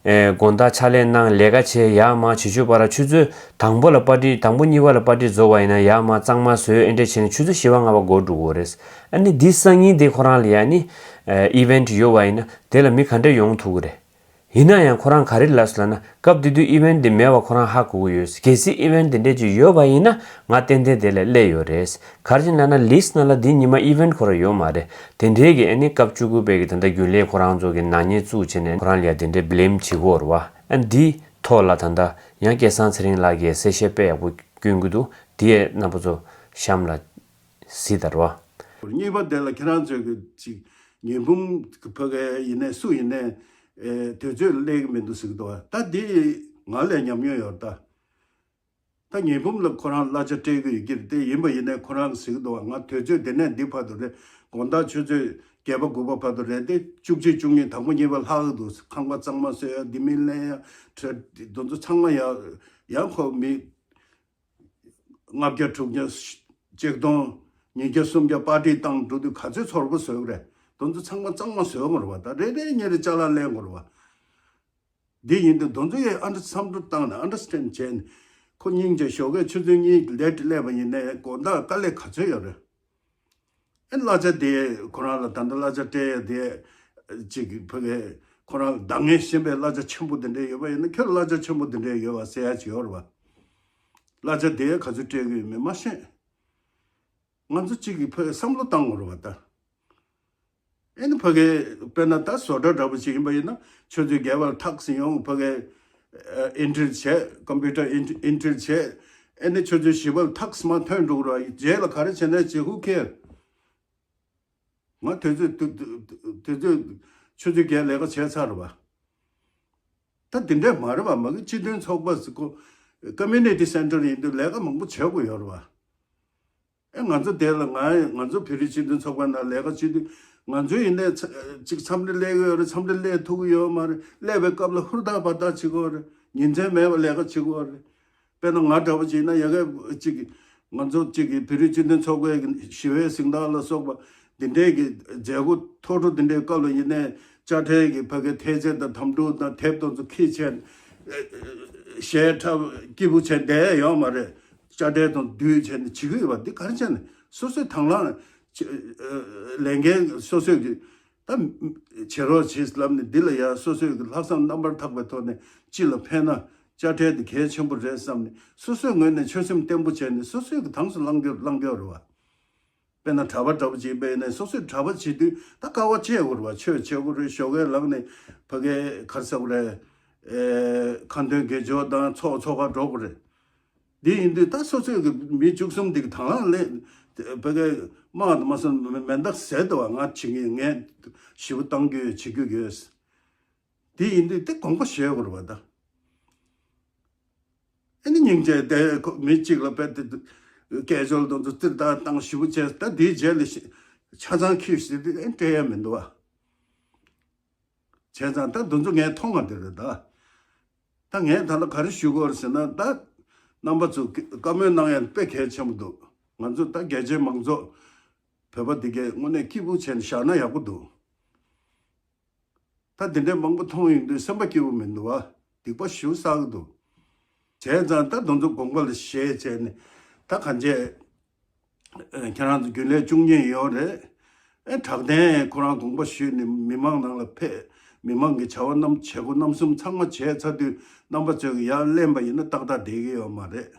ཨེ་དགོང་དག་ཕྱག་ལས་གནང་ལས་ཀ་བྱས་ཡར་མར་བྱེད་ཆོག་པ་ར་ཆུ་ཚོད་དང་པོ་ལ་པར་ཊི་དང་པོ་གཉིས་པ་ལ་པར་ཊི་རྫོགས་པ་ཡིན་ན་ཡར་མར་གཙང་མ་བཟོས་ཨེ་འདྲས་བྱས་ནས་ཆུ་ཚོད་བཞི་པ་ལྔ་པ་འགོར་འགྲོ་གི་རེད། ཨ་ནི་འདི་སང་ཉིན་འདི་ཁོ་རང་ལ་ཡ་ནི་ཨེ་ཨི་ཝེན་ཊི་ཡོད་པ་ཡིན་ན་དེ་ལ་མི་ག་འདྲས་ཡོང་ཐུབ་ཀྱི་རེད། ཡིན་ན་ཡང་ཁོ་རང་ག་རེ་ལབ་སོང་ལབ་ན་སྐབས་དེ་དུས་ཨི་ཝེན་ཊི་འདི་མེད་པ་ཁོ་རང་ཧ་གོ་གི་ཡོད། གལ་སྲིད་ཨི་ཝེན་ཊི་འདི་འདྲས་ཅིག་ཡོད་པ་ཡིན་ན་ང་ཏན་ཏན་དེ་ལ་སླེབས་ཡོད་རེད། ག་རེ་ཡིན་ལབ་ན་ལིས་ཊི་ནང་ལ་འདི་ཉི་མ་ཨི་ཝེན་ཊི་ཁོ་རང་ཡོད་མ་རེད། དེ་འདྲའི་གི་ཨ་ནི་སྐབས་བཅུ་དགུ་པའི་གི་ད་ལྟ་རྒྱུན་ལས་ཁོ་རང་ཚོ་གི་ནག་ཉེས་བཙུགས་བྱས་ནས་ཁོ་རང་ལ་ཡ་དེ་འདྲའི་བི་ལེམ་བྱེད་ཀྱི་ཡོད་རེད་བ། ཨ་འདི་ཐོག་ལ་ད་ལྟ་ཡང་སྐལ་བཟང་ཚེ་རིང་ལགས་ཀྱིས་གསལ་བཤད་དཔེ་ཡག་པོ་བསྐྱོན་གྱི་འདུག་འདི་ཡས་རྣམ་པ་ཚོ་གཤམ་ལ་གཟིགས་དང་རོགས། གཉིས་པ་དེ་ལ་ཁྱེད་རང་ཚོས་གི་ཅིག་ཉི་འབུམ་ཕ་གི་ཡིན་ནའི་སུ་ཡིན་ནའི་ཨེ་དུས་ཚོད་སླེབས་ཀྱི་མི་འདུག་ཟེར་གི་འདུག་བ། ད་འདི་ང་ལས་ཉམས་མྱོང་ཡོད་ད། ད་ཉི་འབུམ་ལ་ཁོ་རང་གླ་ཆ་སྤྲད་གི་ཡོད་ཀྱི་རེད་དེ། ཡིན་པ་ཡིན་ནའི་ཁོ་རང་གི་ཟེར་གི་འདུག་བ། ང་དུས་ཚོད་དེ་ནས་འདི་བར་དུ་རེད། དགོང་དག་ཆུ་ཚོད་བརྒྱད་པ་དགུ་པ་བར་དུ་རེད་དེ། བཅུ་གཅིག་བཅུ་གཉིས་དང་པོ་གཉིས་པ་ལྷག་གི་འདུག་ཁང་པ་གཙང་མ་བཟོས་ཡ་འདི་མི་ལེན་ཡ་ཁྲ་དེ་ཚོ་ཚང་མ་ཡ་ཡང་ཁོ་མི་ལྔ་བརྒྱ་དྲུག་བརྒྱ་ཆིག་སྟོང་ཉིས་བརྒྱ་སུམ་བརྒྱ་པར་ཊི་བཏང་འགྲོ་དུས་ག་ཚོད་ཚོར་པོ་བཟོས་གི་རེད། དེ་ཚོ་ཚང་མ་གཙང་མ་བཟོས་དགོས་རེད་བ། ད་རེ་རེ་གཉིས་རེ་ཅ་ལག་ལེན་དགོས་རེད་བ། འདི་ཡིན་དུས་དེ་ཚོ་ཡས་ཨན་ཌར་བསམ་བློ་བཏང་ནས་ཨན་ཌར་སི་ཊེན་ཌི་བྱས་ནས་ཁོ་སྙིང་རྗེ་ཞོགས་ཀས་ཆུ་ཚོད་གཉིས་ལེ་ཊི་སླེབས་པ་ཡིན་ནའི་དགོང་དག་དཀའ་ལས་ག་ཚོད་ཡོད་རེད། ཨེ་གླ་ཆ་དེ་ཁོ་རང་ལ་ད་ལྟ་གླ་ཆ་སྤྲད་ཡ་དེ་ཅིག་ཕ་གི་ཁོ་རང་ལ་འདང་ངེས་ཤེས་པའི་གླ་ཆ་ཆེན་པོ་དེ་འདྲས་ཡོད་པ་ཡིན་ན་ཁྱོད་གླ་ཆ་ཆེན་པོ་དེ་འདྲས་ཡོད་པ་ཟེར་ཡ་ཅིག་ཡོད་རེད་བ། གླ་ཆ་དེ་ག་ཚོད་སྤྲད་གི་ཡོད་མེད་མ་ཤེས། ང་ཚོ་གཅིག་གིས་ཕ་གི་བསམ་བློ་བཏང་དགོས་རེད་བ་ད། ཨེ་ནི་ཕ་གི་དཔེར་ན་ད་བཟོ་གྲྭ་འདྲ་པོ་ཞིག་ཡིན་པ་ཡིན་ན་ཆུ་ཚོད་བརྒྱད་པར་ཐག་སི་ཡོང་ཕ་གི་ཨེ་ཨེན་ཊི་རི་བྱས། ཀམ་པུ་ཊར་ཨེན་ཊི་ཨེན་ཊི་རི་བྱས། ཨེ་ནི་ཆུ་ཚོད་བཞི་པར་ཐག་སི་མ་ཐོན་འགྲོ་གི་རེད་བ། རྗེས་ལ་ག་རེ་བྱས་ན་བྱེད། ཧུ་ཁེར། ང་དུས་ཚོད་དུས་དུས་ཚོད་ཆུ་ཚོད་བརྒྱད་ལས་ཀ་བྱས་ཚར་རེད་བ། ད་དེ་འདྲས་མ་རེད་བ། མ་གི་སྤྱི་མཐུན་ཚོགས་པ་ཟེར་ཁོ་ཀོ་མུ་ནི་ཊི་སེན་ཊར་ཡིན་དུས་ལས་ཀ་མང་པོ་བྱེད་དགོས་ཡོད་རེད་བ། ཨེ་ང་ཚོ་དེ་ལ་ང་ང་ཚོ་བོད་རིགས་སྤྱི་མཐུན་ཚོགས་པ་ནང་ལས་ཀ་བྱེད་དུས་ང་ཚོ་ཡིན་ནའི་ཚ་ཅིག་མཚམས་རེ་སླེབས་ཀྱི་ཡོད་རེད། མཚམས་རེ་སླེབས་ཐུབ་ཀྱི་ཡོད་མ་རེད། སླེབས་པའི་སྐབས་ལ་ཧུར་ཐག་འབད་ཐག་བྱེད་དགོས་རེད། ཉིན་མཚན་མེད་པར་ལས་ཀ་བྱེད་དགོས་རེད། དཔེར་ན་ང་འདྲ་བོ་བྱས་ན་ཡ་གི་ཅིག་ང་ཚོ་ཅིག་གི་བོད་རིགས་སྤྱི་མཐུན་ཚོགས་པའི་ཞི་བའི་གཟེངས་རྟགས་ལ་སོགས་པ་འདི་འདྲའི་གི་མཛད་སྒོ་མཐོ་སྒྲུབ་འདི་འདྲའི་སྐབས་ལ་ཡིན་ནའི་དཔྱ་ཁྲལ་གྱི་ཕ་གི་ཐེལ་ཙེ་དང་དམ་ཕྲུག་དང་དེབ་དེ་ཚོ་འཁྱེར་བྱས་གཞས་འཁྲབ་སྐྱིད་པོ་བྱས་བསྡད་ཡོད་མ་རེད། དཔྱ་ཁྲལ་དང་བསྡུས་བྱས་ནས་བྱེད་ཀྱི་ཡོད་པ་འདི་ག་རེ་བྱས་ནས་སོ་སོའི་དང་བླངས་ལས་འགན་སོ་སོས་ཀྱི་ད་བྱེད་རོགས་བྱེད་ལབ་ནས་འདི་ལ་ཡ་སོ་སོའི་གི་ལྷག་བསམ་རྣམ་པར་དག་པའི་ཐོག་ནས་སྤྱི་ལ་ཕན་ན་དཔྱ་ཁྲལ་འདི་གལ་ཆེན་པོ་རེད་བསམ་ནས་སོ་སོའི་ངོས་ནས་ཆོད་སེམས་བརྟན་པོ་བྱས་ནས་སོ་སོའི་གི་དངས་སུ་བླང་རྒྱུ་བླང་རྒྱུ་རེད་བ། དཔེར་ན་གྲྭ་པ་འདྲ་པོ་ཅིག་ཡིན་པ་ཡིན་ན་སོ་སོས་གྲྭ་པ་བྱེད་དུས་ད་དཀའ་བ་སྤྱད་དགོས་རེད་བ། ཆོས་བྱེད་དགོས་རེད། ཞོགས་ཀས་ལངས་ནས་ཕ་གིའི་ག་རེ་ཟེར་དགོས་རེད། ཨེ་ཁ་འདོན་དགེ་སྦྱོར་དང་ཚོགས་འཚོགས་ག་འགྲོ་དགོས་རེད། འདི་ཡིན་དུས་ད་སོ་སོས་གི་མི་བཅུ་གསུམ་འདི་གི་དང་བླངས་ལས་ཕ་གིའི་དམག་དང་མ་སོང་མེ་མེ་མདའ་ཟེར་འདུག་བ། ང་བྱེད་ངེས་ངས་ཞེ་པོ་བཏང་རྒྱུ་ཡོད། བྱེད་རྒྱུ་ཡོད། དེ་ཡིན་དུས་དེ་དགོངས་པ་བཞེས་དགོས་རེད་བ་ད། ཨ་ནི་སྙིང་རྗེ་དེ་ཁོ་མི་གཅིག་ལ་དཔེ་དེ་སྐད་ཅོར་དེ་ཚོ་ཙིར་ཏག་བཏང་ཞེ་པོ་བྱས། ད་དེའི་རྗེས་ལ་ཤི་ཆ་ཚང་ཁྱེར་ཟེར་དུས་ཨེ་སྤྲད་ཡ་མི་འདུག་བ། བྱས་ཙང་ད་དེ་ཚོ་ངས་མཐོང་བ་དེ་རེད་ད། ད་ངས་ད་ལྟ་ག་རེ་ཞུ་དགོས་རེད་ཟེར་ན། ད་རྣམ་པ་ཚོ་བཀའ་མོལ་གནང་ཡ་དཔེ་གལ་ཆེན་པོ་འདུག་ང་ཚོ་ད་རྒྱ་ཆེའི་མང་ཚོགས་བོད་པ་འདི་གས་དངོས་གནས་སྐྱིད་པོ་བྱས་ནས་བཞག་ན་ཡག་པོ་འདུག་ད་འདི་འདྲའི་མང་པོ་མཐོང་ཡོང་དུས་སེམས་པ་སྐྱིད་པོ་མི་འདུག་བ། སྡིག་པ་ཞེ་པོ་བསགས་ཀྱི་འདུག་བྱས་ཙང་ད་དེ་ཚོ་དགོངས་པ་ལ་བཞེས་བྱས་ནས་ད་གང་བྱས། ཨེ་ཁྱེད་རང་ཚོ་རྒྱུན་ལས་བཅུ་གཉིས་ཡོད་རེད། ཨེ་དྲག་གནོན་ཁོ་རང་དགོངས་པ་ཞུས་ནས་མི་མང་ནང་ལ་ཕེབས། མི་མང་གི་བྱ་བ་རྣམས་བྱེད་སྒོ་རྣམ་གསུམ་ཚང་མ་བྱས་ཚར་དུས་རྣམ་པ་ཚོས་ཀྱི་ཡར་གླེང་པ་ཡིན་ན་ཏག་ཏག་བསྡད་ཀྱི་ཡོད་མ་རེད།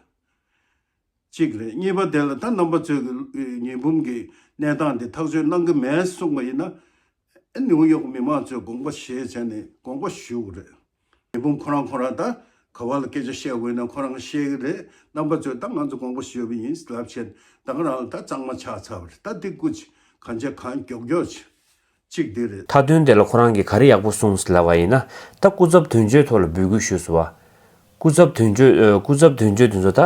གཅིག་རེད། གཉིས་པ་དེ་ལ་ད་རྣམ་པ་ཚོས་ཀྱི་ཉི་འབུམ་གྱི་གནས་སྟངས་དེ་ཐག་གཅོད་གནང་གི་མེད་གསུངས་པ་ཡིན་ན། ཨེ་ནིའུ་ཡོག་མི་མང་ཚོས་དགོངས་པ་བཞེས་བྱས་ནས་དགོངས་པ་ཞུ་དགོས་རེད། ཉི་འབུམ་ཁོ་རང་ཁོ་རང་ད་ག་བ་ལ་སྐད་ཆ་བཤད་དགོས་ན་ཁོ་རང་བཤད་ཀྱི་རེད། རྣམ་པ་ཚོས་ད་ང་ཚོ་དགོངས་པ་ཞུས་པ་ཡིན་ལབ་བྱས་ད་ག་རང་ལ་ད་གཙང་མ་ཆགས་ཚར་བ་རེད། ད་འདི་སྐུ་མཁྱེན་གང་བྱས་གང་མགྱོགས་མགྱོགས་བྱས། གཅིག་འདི་རེད། མཐའ་དོན་དེ་ལ་ཁོ་རང་གིས་ག་རེ་ཡག་པོ་གསུངས་ལབ་པ་ཡིན་ན། ད་སྐུ་ཚབ་དོན་གཅོད་ཐོག་ལ་འབོད་སྐུལ་ཞུས་སོང་བ། སྐུ་ཚབ་དོན་གཅོད་ཨ། སྐུ་ཚབ་དོན་གཅོད་དེ་ཚོ་ད་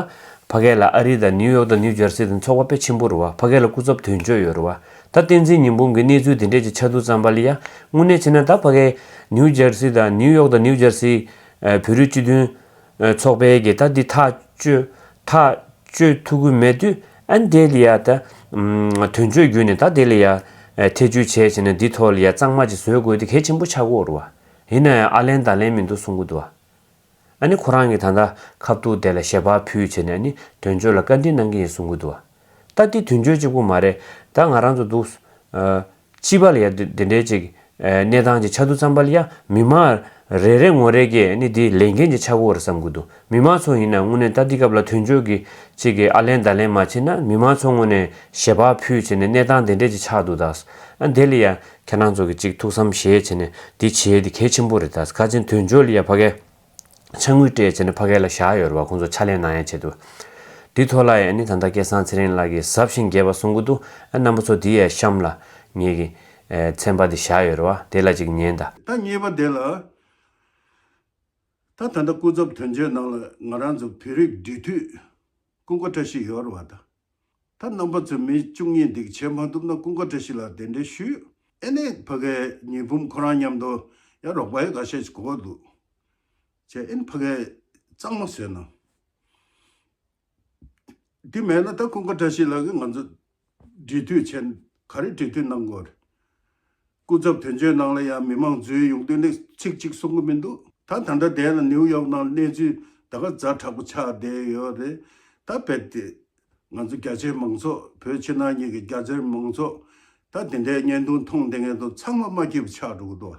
ཕ་གི་ལ་ཨ་རི་དང་ནིའུ་ཡོག་དང་ནིའུ་ཇར་སི་དང་ཚོགས་པ་དཔེ་ཆེན་པོ་རེད་བ། ཕ་གི་ལ་སྐུ་ཚབ་དོན་གཅོད་ཡོད་རེད་བ། ད་བསྟན་འཛིན་ཉི་འབུམ་གྱི་གནས་ཚུལ་དེ་འདྲས་ཅིག་ཆགས་དུས་ཙམ་པ་ལ་ཡ། དངོས་གནས་བྱས་ན་ད་ཕ་གི་ནིའུ་ཇར་སི་དང་ནིའུ་ཡོག་དང་ནིའུ་ཇར་སི་ཨ། བོད་རིགས་སྤྱི་མཐུན་ཨ། ཚོགས་པའི་གི་ད་འདི་ཐག་གཅོད་ཐག་གཅོད་ཐུབ་ཀྱི་མེད་དུས། ཨ་ནི་དེ་ལ་ཡ་ད་ཨམ། དོན་གཅོད་བརྒྱུད་ནས་ད་དེ་ལ་ཡ་ཨ། ཐེ་བྱུས་བྱས་བྱས་ནས་འདི་ཐོག་ལ་ཡ་གཙང་མ་ཅིག་བཟོ་དགོས་དེ་གལ་ཆེན་པོ་ཆགས་ཀྱི་ཡོད་རེད་བ། ཡིན་ན་ཡང་ཨ་ལན་ད་ལན་མི་འདུག་གསུང་གི་འདུག་བ། ཨ་ནི་ཁོ་རང་གིས་ད་ལྟ་ཁ་ཐུག་དེ་ལ་ཞལ་པར་ཕུལ་བྱས་ནས་ཨ་ནི་དོན་གཅོད་ལ་བཀའ་འདྲི་གནང་གི་ཡིན་གསུང་གི་འདུག་བ། ད་འདི་དོན་གཅོད་གཅིག་པུ་མ་རེད། ད་ང་རང་ཚོ་འདུག་ཨ། སྤྱི་པ་ལ་ཡ་དེ་དེ་འདྲའི་ཅིག་ཨ། གནས་སྟངས་ཅིག་ཆགས་དུས་ཙམ་པ་ལ་ཡ་མི་མང་རེ་རེ་ངོ་རེ་གིས་ཨ་ནི་འདི་ལས་འགན་ཅིག་ཆགས་ཀྱི་ཡོད་རེད་བསམ་གྱི་འདུག་མི་མང་ཚོ་ཡིན་ན་དངོས་གནས་ད་འདི་སྐབས་ལ་དོན་གཅོད་ཀྱིས་ཅིག་གི་ཨ་ལན་ད་ལན་མ་བྱས་ན་མི་མང་ཚོ་ངོས་ནས་ཞལ་པར་ཕུལ་བྱས་ནས་གནས་སྟངས་དེ་འདྲའི་ཅིག་ཆགས་འདུག་ད། ཨ། དེ་ལ་ཡ་ཁྱེད་རང་ཚོ་གིས་ཅིག་ཐུགས་བསམ་བཞེས་བྱས་ནས་འདི་བྱེད་ཡས་འདི་གལ་ཆེན་པོ་རེད། ད་ཁ་ཆེན་དོན་གཅོད་ལ་ཡ་ཕ་གི་ཕྱག་དངུལ་སྤྲད་བྱས་ནས་ཕ་གི་ལ་བཞག་ཡོད་རེད་བ། ཁོང་ཚོ་ཕྱག་ལས་གནང་ཡ་ཆེད་དུ། འདི་ཐོག་ལ་ཡ་ནི་ད་ལྟ་སྐལ་བཟང་ཚེ་རིང་ལགས་ཀྱིས་གཟབ་ཞིང་རྒྱས་པ་གསུང་གི་འདུག་ཨ། རྣམ་པ་ཚོ་འདི་ཡ་གཤམ་ལ་ངེད་ཀྱི་ཨ། ཚན་པ་འདི་བཞག་ཡོད་རེད་བ། དེ་ལ་ཅིག་ཉན་ད། ད་གཉིས་པ་དེ་ལ། ད་ད་ལྟ་སྐུ་ཚབ་དོན་གཅོད་ནང་ལ་ང་རང་ཚོ་བོད་རིགས་འབྲེལ་མཐུད་ཀུན་དགའ་བཀྲ་ཤིས་ཡོད་རེད་བ་ད། ད་རྣམ་པ་ཚོས་མི་བཅུ་གཉིས་འདི་བྱེད་མ་ཐུབ་ན་ཀུན་དགའ་བཀྲ་ཤིས་ལ་གདན་འདྲེན་ཞུས། ཨེ་ནས་ཕ་གའི་ཉི་འབུམ་ཁོ་རང་མཉམ་དུ་ཡང་རོགས་པ་ཡང་འགའ་ཤས་ཤིག་དགོས་འདུག་བྱས། ཨེ་ནས་ཕ་གའི་གཙང་མ་བཟོས་ན། འདི་མེད་ན་ད་ཀུན་དགའ་བཀྲ་ཤིས་ལགས་ཀྱིས་ང་ཚོ་འབྲེལ་མཐུད་བྱས་ག་རེ་འབྲེལ་མཐུད་གནང་དགོས་རེད། སྐུ་ཚབ་དོན་གཅོད་ནང་ལ་ཡང་མི་མང་འཛུལ་ཡོང་དུས་ནི་ཚིག་གཅིག་གསུང་གི་མི་འདུག་ད་ད་ལྟ་དེ་ལ་ནིའུ་ཡོག་ནང་གནས་ཚུལ་ད་ག་ཛ་དྲག་པོ་ཆགས་བསྡད་ཡོད་རེད། ད་རྦད་དེ་ང་ཚོ་རྒྱ་ཆེའི་མང་ཚོགས་བོད་ཕྱི་ནང་གཉིས་ཀྱི་རྒྱ་ཆེའི་མང་ཚོགས་ད་དེ་འདྲའི་བརྙན་ཐུང་མཐོང་བསྡད་མཁན་དང་ཚང་མ་མ་སྐྱིད་པ་ཆགས་འགྲོ་གི་འདུག་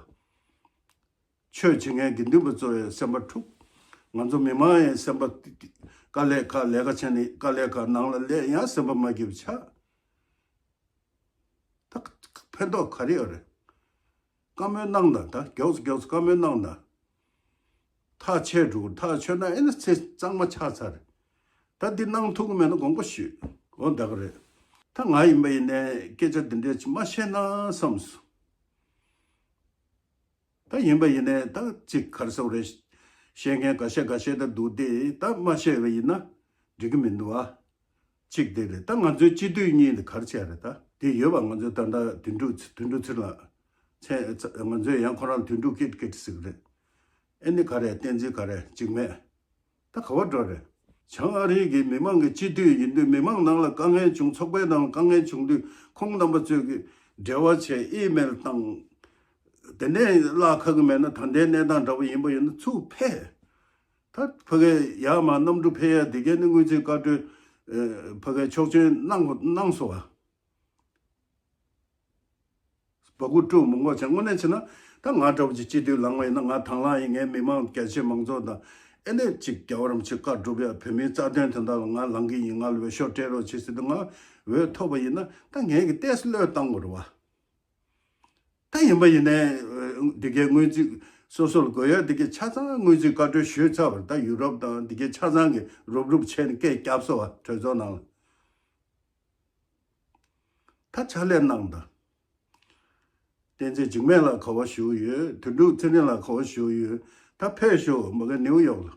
ཆོས་བྱེད་མཁན་དགེ་འདུན་པ་ཚོ་ཡང་སེམས་པ་འཁྲུག་ང་ཚོ་མི་མང་ཡང་སེམས་པ། དཀའ་ལས་ཁག་ལས་ཀ་བྱས་ནས་དཀའ་ལས་ཁག་ནང་ལ་སླེབས་ཡང་སེམས་པ་མ་སྐྱིད་པ་ཆགས། ད་ཕན་ཐོགས་ག་རེ་ཡོད་རེད། བཀའ་མོལ་གནང་དང་ད་མགྱོགས་སུ་མགྱོགས་སུ་བཀའ་མོལ་གནང་དང་། ཐག་ཆད་འགྲོ་ཐག་ཆོད་ན་ཨེ་ན་ཚེ་གཙང་མ་ཆགས་ཚར་རེད། ད་འདི་གནང་ཐུབ་ཀྱི་མེད་ན་དགོངས་པ་ཞུས་འོ་ད་ག་རེད། ད་ང་ཡིན་པ་ཡིན་ནའི་སྐད་ཆ་འདི་འདྲས་ཅིག་མ་བཤད་ན་བསམས་སོང་། ད་ཡིན་པ་ཡིན་ནའི་ད་ཅིག་ག་རེ་ཟེར་དགོས་རེད། བཤད་མཁན་འགའ་ཤས་འགའ་ཤས་ད་འདུག་སྟེ་ད་མ་བཤད་པ་ཡིན་ན་འགྲིག་གི་མི་འདུག་ཨ། གཅིག་དེ་རེད། ད་ང་ཚོའི་སྤྱི་འཐུས་གཉིས་དེ་ག་རེ་བྱས་རེད། ད་དེ་ཡོད་པ་ང་ཚོའི་ད་ལྟ་དོན་གྲུབ་དོན་གྲུབ་ཚེ་རིང་ལགས་མཚན་ང་ཚོས་ཡང་ཁོ་རང་དོན་གྲུབ་ཀིཊ་ཀིཊ་ཟེར་གི་རེད། ཨེ་ནི་ག་རེ་བསྟན་འཛིན་ག་རེ་འཇིགས་མེད། ད་ག་བ་འགྲོ་རེད། བྱང་ཨ་རི་གི་མི་མང་གི་སྤྱི་འཐུས་ཡིན་དུས་མི་མང་ནང་ལ་དཀའ་ངལ་བྱུང་ཚོགས་པའི་ནང་ལ་དཀའ་ངལ་བྱུང་དུས་ཁོང་རྣམ་པ་ཚོས་ཀྱི་འབྲེལ་བ་བྱས་ཨི་མེལ་བཏང་། དེ་ནས་གླ་ཁག་གི་མེད་ན་ད་ལྟའི་གནས་སྟངས་འདྲ་བོ་ཡིན་པ་ཡིན་ན་ཚུར་ཕེབས། ད་ཕ་གའི་ཡར་མར་གནམ་གྲུ་ཕེབས་ཡ་དེ་གའི་ནི་དངུལ་རྩིས་བཀའ་འཁྲོལ་ཕ་གའི་ཆོག་མཆན་གནང་གནང་སོང་བ། སྦ་ཁུག་དཀྲུག་མི་དགོས་བྱས་དངོས་གནས་བྱས་ན་ད་ང་འདྲ་བོ་ཅིག་སྤྱི་འཐུས་ལངས་པ་ཡིན་ན་ང་དང་བླངས་ཡིན། ངའི་མི་མང་རྒྱ་ཆེ་མང་ཚོགས་དང་ཨེ་ནས་ཅིག་རྒྱལ་བ་རིན་པོ་ཆེ་བཀའ་སྒྲུབ་ཡ་བོད་མིའི་རྩ་དོན་དོན་དག་ལ་ང་ལངས་ཀྱི་ཡིན། ང་ལ་འོས་ཤོག་སྤྲད་རོགས་བྱེད་ཟེར་དུས་ང་འོས་ཐོབ་པ་ཡིན་ན་ད་ངས་ཀྱི་ཏོག་ཙམ་བློས་བཏང་དགོས་རེད་བ། ད་ཡིན་པ་ཡིན་ནའི་འདི་གའི་དངུལ་རྩིས་སོ་སོ་ལ་དགོས་ཡ་འདི་གའི་ཆ་ཚང་དངུལ་རྩིས་བཀའ་འཁྲོལ་ཞུས་ཚར་བ་རེད། ད་ཡུ་རོབ་དང་འདི་གའི་ཆ་ཚང་གི་རུབ་རུབ་བྱས་ནས་སྐད་བརྒྱབ་སོང་བ་གྲོས་ཚོགས་ནང་ལ། ད་ཕྱག་ལས་གནང་དང་། བསྟན་འཛིན་འཇིགས་མེད་ལགས་ག་བ་བཞུགས་ཡོད། དོན་གྲུབ་ཚེ་རིང་ལགས་ག་བ་བཞུགས་ཡོད། ད་ཕེབས་ཤོག་མ་གི་ནིའུ་ཡོག་ལ།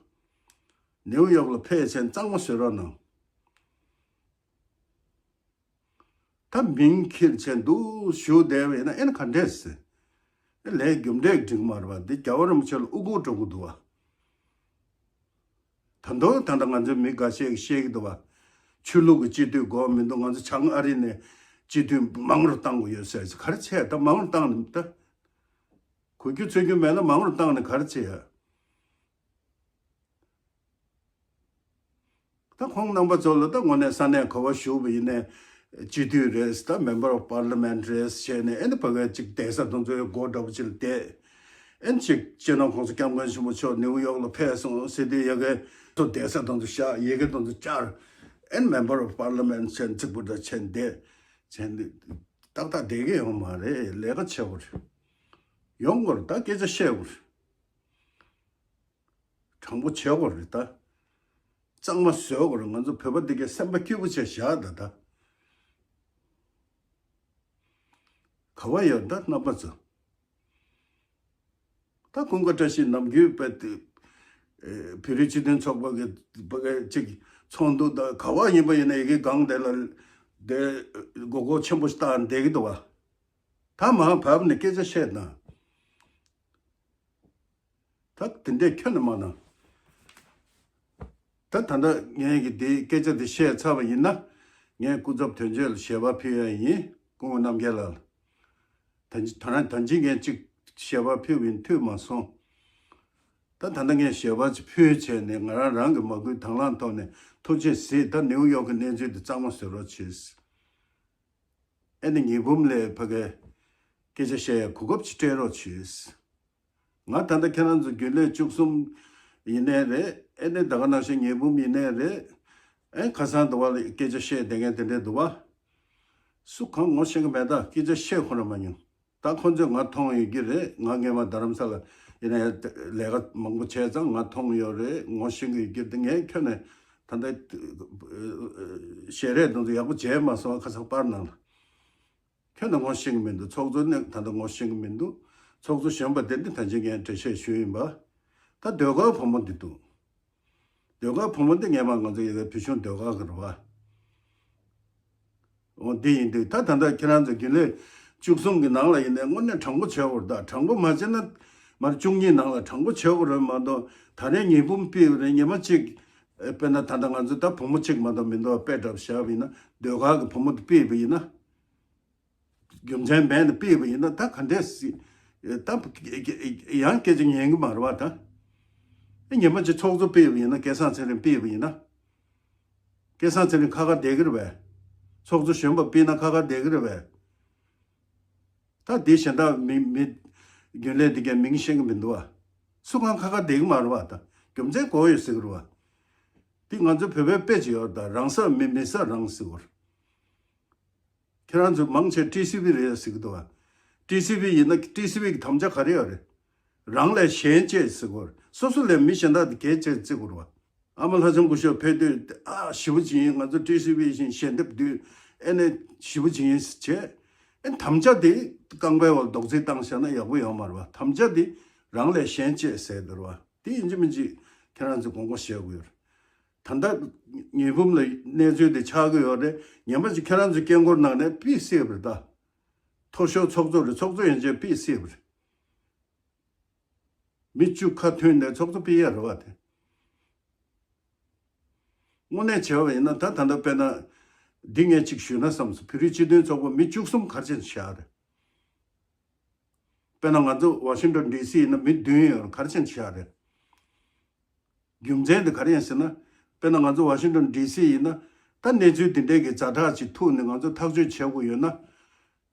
ནིའུ་ཡོག་ལ་ཕེབས་བྱས་གཙང་མ་བཟོ་རོགས་གནང་། ད་མིང་འཁྱེར་བྱས་འདུག་བཞུགས་བསྡད་པ་ཡིན་ན་ཨེ་ན་ག་འདྲས་ཟེར། ཨེ་ལས་རྒྱུ་འབྲས་འགྲིག་མ་རེད་པ། འདི་རྒྱལ་བ་རིན་པོ་ཆེ་ལ་ཨུ་ཁུག་འགྲོ་གི་འདུག་བ། ད་དུང་ད་ལྟ་ང་ཚོའི་མི་འགའ་ཤས་ཀྱིས་བཤད་ཀྱི་འདུག་བ། ཆོས་ལུགས་ཀྱི་སྤྱི་འཐུས་དགོས་མི་འདུག་ང་ཚོ་བྱང་ཨ་རི་ནས་སྤྱི་འཐུས་མང་རུ་བཏང་དགོས་ཡོད་ཟེར། ག་རེ་བྱས་ད་མང་རུ་བཏང་ནས་ད། གོ་རྒྱུ་ཚོད་རྒྱུ་མེད་ན་མང་རུ་བཏང་ནས་ག་རེ་བྱས་ཡ། ད་ཁོང་རྣམ་པ་ཚོ་ལ་ད་དངོས་གནས་ས་གནས་ག་བ་བཞུགས་པ་ཡིན་ནའི་སྤྱི་འཐུས་རེད། ད་Member of Parliament་རེད་བྱས་ནས་ཨེ་ནི་ཕ་གའི་ཅིག་བསྡད་ས་དེ་ཚོའི་སྒོ་འདྲ་པོ་ཅིག་ལ་བསྡད། ཨན་ཅིག་སྤྱི་ནོར་༸གོང་ས་༸སྐྱབས་མགོན་ཆེན་པོ་མཆོག་ནིའུ་ཡོག་ལ་ཕེབས་སོང་ཟེར་དུས། ཡ་གི་ཚོ་བསྡད་ས་དང་དུ་བཞག་ཡ་གི་དང་དུ་བཅར། ཨན་Member of Parliament ཆེན་གཅིག་པུ་འདྲ་ཆེན་བསྡད་ཆེན་འདི་ཏག་ཏག་བསྡད་ཀྱི་ཡོད་མ་རེད། ལས་ཀ་བྱེད་དགོས་རེད། ཡོང་དགོས་རེད། ད་སྐད་ཆ་བཤད་དགོས་རེད། དྲང་པོ་བྱེད་དགོས་རེད། ད་གཙང་མ་བཟོ་དགོས་རེད། ང་ཚོ་བོད་པ་འདི་གའི་སེམས་པ་སྐྱིད་པོ་བྱས་བཞག་ད་ད་ག་བ་ཡོད་ད་རྣམ་པ་ཚོ། ད་ཀུན་དགའ་བཀྲ་ཤིས་ནམ་རྒྱུན་པའི་དེ་བོད་རིགས་སྤྱི་མཐུན་ཚོགས་པ་གི་པ་གི་ཅིག་ཚོགས་འདུ་ད་ག་བ་ཡིན་པ་ཡིན་ན་ཡ་གི་སྒང་དེ་ལ་དེ་མགོ་སྐོར་ཆེན་པོ་ཞིག་བཏང་བསྡད་ཀྱི་འདུག་བ། ད་མར་བབས་ནས་སྐད་ཆ་བཤད་ན། ད་དེ་འདྲས་ཁྱོན་ནས་མ་གནང་། ད་ད་ལྟ་ངས་ཀྱི་དེ་སྐད་ཆ་དེ་བཤད་ཚར་བ་ཡིན་ན། ངས་སྐུ་ཚབ་དོན་གཅོད་ལ་ཞལ་པར་ཕུལ་ཡ་ཡིན། སྐུ་ངོ་རྣམ་རྒྱལ་ལགས་ལ། ད་ད་རང་ད་ཅི་ངས་ཅིག་ཞལ་པར་ཕུལ་བ་ཡིན། ཐུབ་མ་སོང་། ད་ད་ལྟ་ངས་ཞལ་པར་ཅིག་ཕུལ་བྱས་ནས། ང་རང་རང་གི་མ་བསྐུལ་དང་བླངས་ཐོག་ནས་ཐུགས་རྗེ་གཟིགས། ད་ནིའུ་ཡོག་གི་གནས་ཚུལ་དེ་གཙང་མ་བཟོ་རོགས་གྱིས། ཨེ་ནི་ཉི་འབུམ་ལ་ཕ་གི་སྐད་ཆ་བཤད་ཡ་གོ་སྐབས་ཅིག་སྤྲད་རོགས་གྱིས། ང་ད་ལྟ་ཁྱེད་རང་ཚོ་རྒྱུན་ལས་བཅུ་གསུམ་ཡིན་ནའི་རེད། ཨེ་ནི་ད་ག་ནང་བཞིན་ཉི་འབུམ་ཡིན་ནའི་རེད། ཨེ་ཁ་སང་དུ་བ་ལ་སྐད་ཆ་བཤད་བསྡད་མཁན་དེ་འདྲས་འདུག་བ། སུ་གང་ངོ་ཤེས་ཀྱི་མེད། ད་སྐད་ཆ་བཤད་ཁོ་རང་མ་མྱོང་། ད་ཁོ་ཚོས་ང་མཐོང་ཡོད་ཀྱི་རེད། ང་སྔས་མ་རྡ་རམ་ས་ལ་ཡིན་ན་ཡང་ལས་ཀ་མང་པོ་བྱས་ཙང་ང་མཐོང་ཡོད་རེད། ངོ་ཤེས་ཀྱི་ཡོད་ཀྱི་རེད། ངས་ཁྱོན་ནས་ད་ལྟ་ཞལ་རས་དེ་ཚོ་ཡག་པོ་བྱས་མ་སོང་། ཁ་སང་པར་ནང་ལ། ཁྱོན་ནས་ངོ་ཤེས་ཀྱི་མི་འདུག་ཚོགས་གཙོ་ནས་ད་ལྟ་ངོ་ཤེས་ཀྱི་མི་འདུག་ཚོགས་གཙོ་གཞོན་པ་དེ་འདི་ད་ཅི་ངས་འགྲེལ་བཤད་ཞུས་ཡིན་པ། ད་ཟློས་གར་བུ་མོ་འདི་འདུག་ཟློས་གར་བུ་མོ་འདི་སྔས་མ་ང་ཚོ་ཡ་གི་བོད་གཞུང་ཟློས་གར་གྱི་རེད་བ། འོ་འདི་ཡིན་དུས་ད་ད་ལྟ་ཁྱེད་རང་ཚོ་རྒྱུན་ལས་བཅུ་གསུམ་གྱི་ནང་ལ་ཡིན་ནའི་དངོས་གནས་དྲང་པོ་བྱེད་དགོས་རེད། ད་དྲང་པོ་མ་བྱས་ན་མར་བཅུ་གཉིས་ནང་ལ་དྲང་པོ་བྱེད་དགོས་རེད་མ་གཏོགས། ད་རེས་ཉི་འབུམ་ཕུལ་བ་རེད། ཉི་མ་གཅིག་དཔེར་ན་ད་ལྟ་ང་ཚོ་ད་བུ་མོ་གཅིག་མ་གཏོགས་མི་འདུག་དཔེ་འདྲ་བཞག་པ་ཡིན་ན། ཟློས་གར་གྱི་བུ་མོ་དེ་ཕུལ་བ་ཡིན་ན། རྒྱུ་མཚན་མེད་ནས་ཕུལ་བ་ཡིན་ན་ད་ག་འདྲས་སྲིད། ད་ཡང་སྐད་ཆ་ཉན་གྱི་མ་རེད་བ་ད། ཨེ་ཉི་མ་གཅིག་ཚོགས་གཙོ་ཕུལ་བ་ཡིན་ན། སྐལ་བཟང་ཚེ་རིང་ཕུལ་བ་ཡིན་ན། སྐལ་བཟང་ཚེ་རིང་ཁ་ཁ་བསྡད་ཀྱི་རེད་པས། ཚོགས་གཙོ་གཞོན་པ་ཕུལ་ན་ཁ་ཁ་བསྡད་ཀྱི་རེད་པས། ད་འདི་གཞན་དག་མི་མི་རྒྱུན་ལས་འདི་གའི་མིང་ཤེས་ཀྱི་མི་འདུག་བ། སུ་གང་ཁ་ཁ་བསྡད་ཀྱི་མ་རེད་བ་ད། རྒྱུ་མཚན་གོ་ཡོད་ཟེར་གྱི་རེད་བ། འདི་ང་ཚོ་བོད་པའི་དཔེ་ཅིག་ཡོད་རེད་ད། རང་ས་མི་མི་ས་རང་ཟེར་བ་རེད། ཁྱེད་རང་ཚོ་མང་ཆེ་ཊི་སི་ཝི་རེད་ཟེར་གྱི་འདུག་བ། ཊི་སི་ཝི་ཡིན་ན་ཊི་སི་ཝི་གི་དམ་བཅའ་ག་རེ་ཡོད་རེད། རང་ལས་གཞན་གཅེས་ཟེར་གྱི་ཡོད་རེད། སོ་སོ་ལས་མི་གཞན་དག་དེ་གལ་ཆེ་བརྩི་གྱི་ཡོད་རེད་བ། ཨ་མ་ལྷ་ལྕམ་སྐུ་ཞབས་ཕེབས་དུས་ཨ་ཞེ་པོ་ཅིག་ཡིན། ང་ཚོ་ཊི་སི་ཝི་བཞིན་ཞལ་འདེབས་བསྡུས། ཨེ་ནས་ཞེ་པོ་ཅིག་ཡིན་བྱས། ཨེ་དམ་བཅའ་དེ་རྐང་པའི་འོག་རྡོག་རྫིས་བཏང་བཞག་ན་ཡག་པོ་ཡོད་མ་རེད་བ། དམ་བཅའ་དེ་རང་ལས་གཞན་གཅེས་ཟེར་འདུག་བ། དེ་ཡིན་གཅིག་མིན་གཅིག་ཁྱེད་རང་ཚོས་དགོངས་པ་བཞེས་དགོས་ཡོད་རེད། ད་ལྟ་ཉི་འབུམ་ལ་གནས་ཚུལ་དེ་ཆགས་ཀྱི་ཡོད་རེད། ངན་པ་ཅིག་ཁྱེད་རང་ཚོའི་སྐད་འཁོར་ནང་ནས་ཕུད་སྲིད་པ་རེད་ད། མཐོ་ཤོས་ཚོགས་གཙོ་རེད། ཚོགས་གཙོ་ཡན་ཆད་ཕུད་སྲིད་པ་རེད། མི་བཅུ་ཁ་མཐུན་ནས་ཚོགས་གཙོ་ཕུད་ཡ་རེད་བ་དེ། དངོས་གནས་བྱས་པ་ཡིན་ན་ད་ད་ལྟ་དཔེར་ན་འདི་ངས་ཅིག་ཞུས་ན་བསམ་སོང་། བོད་རིགས་སྤྱི་མཐུན་ཚོགས་པ་མི་བཅུ་གསུམ་ག་རེ་བྱས་ནས་བཞག་རེད། དཔེར་ན་ང་ཚོ་ཝ་ཤིང་ཊོན་ཌི་སི་ཡིན་ན་མི་བདུན་ཡོད་རེད། ག་རེ་བྱས་ནས་བཞག་རེད། རྒྱུ་མཚན་དེ་ག་རེ་ཡིན་ཟེར་ན། དཔེར་ན་ང་ཚོ་ཝ་ཤིང་ཊོན་ཌི་སི་ཡིན་ན། ད་གནས་ཚུལ་འདི་འདྲའི་གི་ཛ་དྲག་ཅིག་ཐུག་ནས་ང་ཚོ་ཐག་གཅོད་བྱེད་དགོས་ཡོད་ན།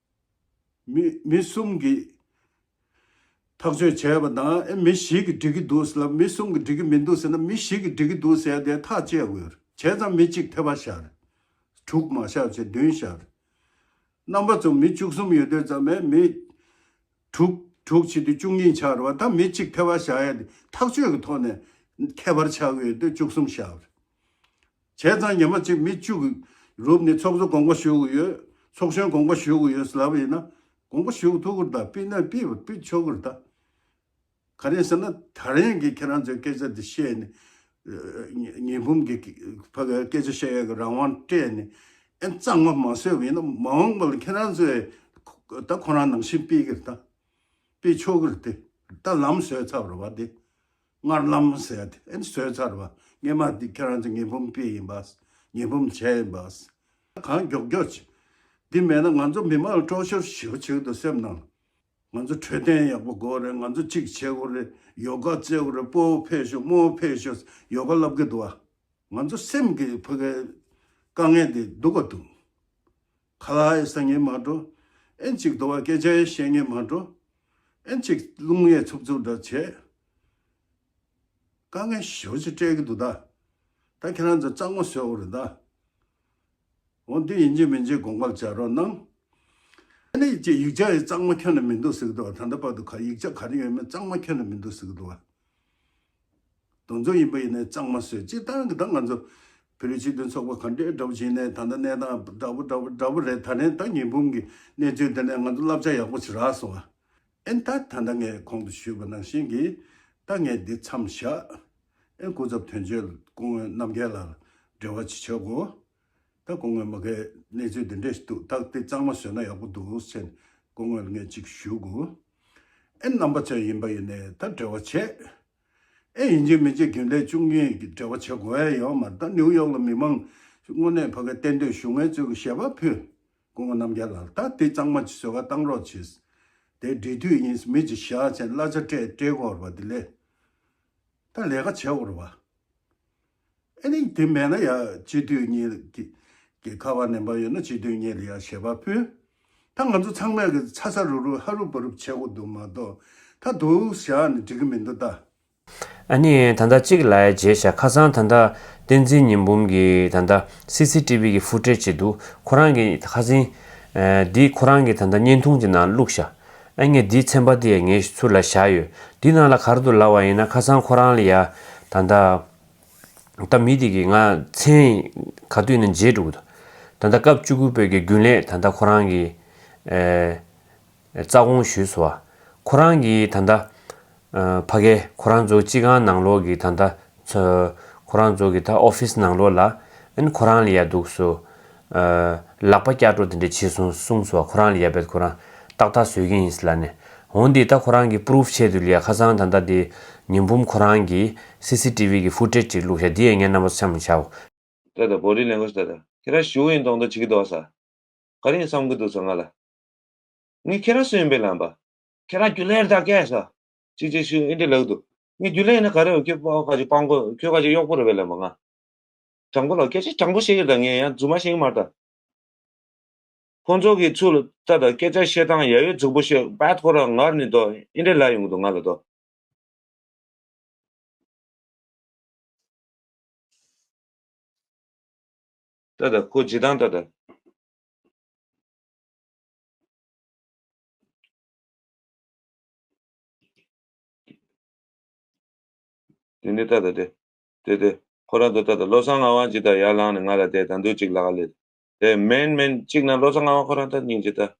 མི་མི་གསུམ་གྱིས་ཐག་གཅོད་བྱས་པ་དང་། ཨེ་མི་བཞི་གིས་འགྲིག་གི་འདུག་ཟེར་ལབ། མི་གསུམ་གྱིས་འགྲིག་གི་མི་འདུག་ཟེར་ན། མི་བཞི་གིས་འགྲིག་གི་འདུག་ཟེར་ཡ་དེ་ཐག་བཅད་དགོས་ཡོད་རེད། བྱས་ཙང་མི་གཅིག་ཐེ་བ་བཞག་རེད། དྲུག་མ་བཞག་བྱས་བདུན་བཞག་རེད། རྣམ་པ་ཚོ་མི་བཅུ་གསུམ་ཡོད་དུས་ཙམ་པས་མི་དྲུག་དྲུག་བྱེད་དུས་བཅུ་གཉིས་ཆགས་རེད་བ། ད་མི་གཅིག་ཐེ་བ་བཞག་ཡ་དེ་ཐག་གཅོད་ཀྱི་ཐོག་ནས་ཁྱད་པར་ཆགས་ཀྱི་ཡོད་དུས་བཅུ་གསུམ་བཞག་རེད། བྱས་ཙང་ཉི་མ་གཅིག་མི་བཅུ་གི་རུབ་ནས་ཚོགས་གཙོ་དགོངས་པ་ཞུ་གི་ཡོད། ཚོགས་གཞོན་དགོངས་པ་ཞུ་གི་ཡོད་ཟེར་ལབ་པ་ཡིན་ན། དགོངས་པ་ཞུ་གི་ཐུག་གི་རེད་ད། ཕུད་ན་ཕུད་ཕུད་ཆོག་གི་རེད་ད། ག་རེ་ཟེར་ན། ད་རིང་གི་ཁྱེད་རང་ཚོའི་སྐད་ཆ་འདི་བཤད་ནས། ཨ་ཉི་ཉི་འབུམ་གྱི་ཕ་གི་སྐད་ཆ་བཤད་ཡག་གི་རང་དབང་སྤྲད་ནས། ཨེ་གཙང་མ་མ་བཟོས་པ་ཡིན་ན། མ་འོངས་པ་ལ་ཁྱེད་རང་ཚོས་ད་ཁོ་རང་ནང་བཞིན་ཕུད་ཀྱི་རེད་ད། ཕུད་ཆོག་གི་རེད་དེ། ད་ལམ་བཟོས་ཚར་བ་རེད་བ་དེ། སྔར་ལམ་ཟེར་ཡ་དེ་ཨེ་བཟོས་ཚར་བ། སྔས་མ་འདི་ཁྱེད་རང་ཚོ་ཉི་འབུམ་ཕུད་ཡིན་པ། ཉི་འབུམ་བྱས་ཡིན་པ། གང་མགྱོགས་མགྱོགས་བྱེད། འདི་མེད་ན་ང་ཚོ་མི་མང་ལ་སྤྲོ་ཤོར་ཞེ་པོ་བྱེད་ཀྱི་འདུག་སེམས་ནང་། ང་ཚོ་འཕྲོད་བསྟེན་ཡག་པོ་དགོས་རེད། ང་ཚོ་གཅིག་བྱེད་དགོས་རེད། ཡོ་ག་རྩེ་དགོས་རེད། སྤོ་བོ་ཕེབས་ཤོག་སྨོ་བོ་ཕེབས་ཤོག་ཡོ་ག་བསླབ་ཀྱི་འདུག་བ། ང་ཚོ་སེམས་ཀྱི་ཕ་གའི་དཀའ་ངལ་དེ་སྡུག་ག་འདུག་ཁ་ལག་ཡང་ཟ་མཁན་མ་འགྲོ། ཨེ་གཅིག་འདུག་བ། སྐད་ཆ་ཡང་བཤད་མཁན་མ་འགྲོ། ཨེ་ཅིག་རླུང་གཡས་འཚུབ་འཚུབ་འདྲ་བྱས། དཀའ་ངལ་ཞེ་པོ་ཅིག་སྤྲད་ཀྱི་འདུག་ད། ད་ཁྱེད་རང་ཚོ་གཙང་མ་བཟོ་དགོས་རེད་ད། འོ་འདི་ཡིན་གཅིག་མིན་གཅིག་དགོངས་པ་འཇགས་རོགས་གནང་། ཨ་ནི་ཅིག་ཡིག་ཆ་ཡི་གཙང་མ་ཁྱོན་ནས་མི་འདུག་ཟེར་གི་འདུག་བ། ད་ལྟ་བར་དུ་ག་ཡིག་ཆ་ག་རེ་ཡོད་མེད་གཙང་མ་ཁྱོན་ནས་མི་འདུག་ཟེར་གི་འདུག་བ། དེ་ཚོ་ཡིན་པ་ཡིན་ནའི་གཙང་མ་བཟོས་སྤྱིར་བཏང་གི་ད་ང་ཚོ་བོད་རིགས་སྤྱི་མཐུན་ཚོགས་པ་ག་འདྲའི་འདྲ་པོ་བྱས་ནའི་ད་ལྟ་གནས་སྟངས་འདྲ་པོ་འདྲ་པོ་འདྲ་པོ་རེད། ད་ནས་ད་ཉི་འབུམ་གྱི་གནས་ཚུལ་དེ་ནས་ང་ཚོ་བསླབ་བྱ་ཡག་པོ་ཞིག་རག་སོང་བ། ཨེ་ད་ད་ལྟ་ངས་གོང་དུ་ཞུས་པ་ནང་བཞིན་གྱི་ད་ངས་འདི་མཚམས་བཞག་ཨེ་སྐུ་ཚབ་དོན་གཅོད་སྐུ་ངོ་རྣམ་རྒྱལ་ལགས་ལ་འབྲེལ་བ་ཅིག་བྱ་དགོས། ད་སྐུ་ངོས་མ་གིའི་གནས་ཚུལ་འདི་འདྲས་ཤིག་འདུག་ད་འདི་གཙང་མ་བཟོས་ན་ཡག་པོ་འདུག་ཟེར་ནས་སྐུ་ངོ་ལ་ངས་ཅིག་ཞུ་དགོས། ཨེ་རྣམ་པ་ཚོ་ཡིན་པ་ཡིན་ནའི་ད་འབྲེལ་བ་བྱས། ཨེ་ཡིན་གཅིག་མིན་གཅིག་རྒྱུན་ལས་བཅུ་གཉིས་ཀྱི་འབྲེལ་བ་བྱེད་དགོས་ཡ་ཡོད་མ་རེད། ད་ནིའུ་ཡོག་ལ་མི་མང་དངོས་གནས་ཕ་གི་གཏན་སྡོད་བཞུགས་མཁན་ཚོས་ཀྱི་ཞལ་པར་ཕུལ། སྐུ་ངོ་རྣམ་རྒྱལ་ལགས་ད་འདི་གཙང་མ་ཅིག་བཟོ་ག་བཏང་རོགས་བྱེད། དེ་འབྲེལ་མཐུད་ཡིན་མི་ཅིག་བཞག་བྱས་གླ་ཆ་སྤྲད་སྤྲད་དགོས་རེད་པ། འདི་ལས་ད་ལས་ཀ་བྱེད་དགོས་རེད་པ། ཨ་ནི་དེ་མེད་ན་ཡ་སྤྱི་འཐུས་གཉིས་ཀྱི་ཀྱི་ཁ་པར་ནམ་བར་ཡོད་ན་སྤྱི་འཐུས་གཉིས་ལ་ཡ་ཞལ་པར་ཕུལ། ད་ང་ཚོ་ཚང་མས་ཀྱི་ཚ་ཚ་རུག་རུག་ཧ་རུབ་བ་རུབ་བྱེད་དགོས་འདུག་མ་གཏོགས་ད་འདུག་བཞག་ནས་འགྲིག་གི་མི་འདུག་ད། ཨ་ནི་ད་ལྟ་གཅིག་ལ་རྗེས་བཞག་ཁ་སང་ད་ལྟ་བསྟན་འཛིན་ཉི་འབུམ་གྱི་ད་ལྟ་སི་སི་ཊི་བི་གི་ཕུ་ཊེཇ་ཅིག་འདུག་ཁོ་རང་གི་ཁ་སང་འདི་ཁོ་རང་གི་ད་ལྟ་བརྙན་ཐུང་ཅིག་ནང་བླུགས་བཞག་ཨ་ངས་འདིའི་ཚན་པ་འདི་ངས་ཚུར་ལ་བཞག་ཡོད། འདི་ནང་ལ་ག་རེ་འདུག་ལབ་པ་ཡིན་ན་ཁ་སང་ཁོ་རང་ལ་ཡ་ད་ལྟ། ད་མི་དེ་གིས་ང་མཚན་ག་དུས་ནས་བརྗེད་འགྲོ་གི་འདུག་ད་ལྟ་སྐབས་བཅུ་དགུ་པའི་གི་རྒྱུན་ལས་ད་ལྟ་ཁོ་རང་གི་ཨེ་རྩ་དགོངས་ཞུས་སོང་བ། ཁོ་རང་གིས་ད་ལྟ་ཨ་ཕ་གི་ཁོ་རང་ཚོ་སྤྱི་ཁང་ནང་ལོགས་ཀྱི་ད་ལྟ་ཚོ་ཁོ་རང་ཚོ་གི་ད་ཨོ་ཕི་སི་ནང་ལོགས་ལ་ཨན་ཁོ་རང་ལ་ཡ་འདུག་སོ། ལག་པ་བསྐྱར་སྤྲོད་དེ་འདྲ་བྱས་སོང་གསུངས་སོང་བ། ཁོ་རང་ལ་ཡ་བེད་ཁོ་རང་ཏག་ཏག་བཟོས་ཀྱི་ཡིན་ཟེར་ལབ་ནས། འོན་ཏེ་ད་ཁོ་རང་གི་པུ་རུབ་ཆེད་དུ་ལ་ཡ་ཁ་སང་ད་ལྟ་དེ་ཉི་འབུམ་ཁོ་རང་གིས་སི་སི་ཊི་བི་གི་ཕུ་ཊེཇ་ཅིག་བླུགས་ཤག་འདི་ཡང་ངས་རྣམ་པ་ཚོ་མཚམས་བཞག་གོ། ད་ལྟ་བོ་ཌི་ལེང་གུ་ཨེཇ་ད་ལྟ་ཁྱེད་རང་ཞུ་ཡིན་མདོག་མདོག་བྱེད་ཀྱི་འདུག་ས། ག་རེ་ཡིན་བསམ་གྱི་འདུག་ས་ང་ལ། ངས་ཁྱེད་རང་སུ་ཡིན་པས་ལབ་པ། ཁྱེད་རང་རྒྱུན་ལས་རེད་ད་སྐད་ས། ཅིག་ཅིག་ཞུ་ཨེ་འདྲ་ལབ་འདུག་ངས་རྒྱུན་ལས་ཡིན་ན་ག་རེ་ཡོད། ཁྱོད་པ་ག་ཅིག་སྤང་གོ་ཁྱོད་ག་ཅིག་གཡོག་པོ་རེད་པས་ལབ་པ་ང་། དྲང་པོ་ལ་སྐད་ཆ་དྲང་པོ་བཤད་ཀྱི་རེད་ད། ངས་ཡང་རྫུན་མ་བཤད་ཀྱི་མ་རེད་ད། ཁོང་ཚོ་གི་ཚུལ་ལ་ལྟ་ད་སྐད་ཆ་བཤད་སྟངས་ཡ་ཡོད་རྫིག་པོ་བཤད་པད་ཁོ་རང་ངར་ནི་དོ་ཨེ་འདྲ་ལབ་ཡོང་གི་འདུག་ང་ལ་དོ། ལྟ་ད་ཁོ་ཇི་ལྟར་ལྟ་ད། དེ་ནས་ལྟ་ད་དེ། དེ་དེ། ཁོ་རང་ཚོ་ལྟ་ད་བློ་བཟང་ངག་དབང་ཇི་ལྟར་ཡར་ལངས་ནས་ང་ལ་དེ་ད་འདུག་ཅིག་ལབ་ག་ལེ། དེ་མེན་མེན་གཅིག་ན་བློ་བཟང་ངག་དབང་ཁོ་རང་ད་སྙིང་རྗེ་ད།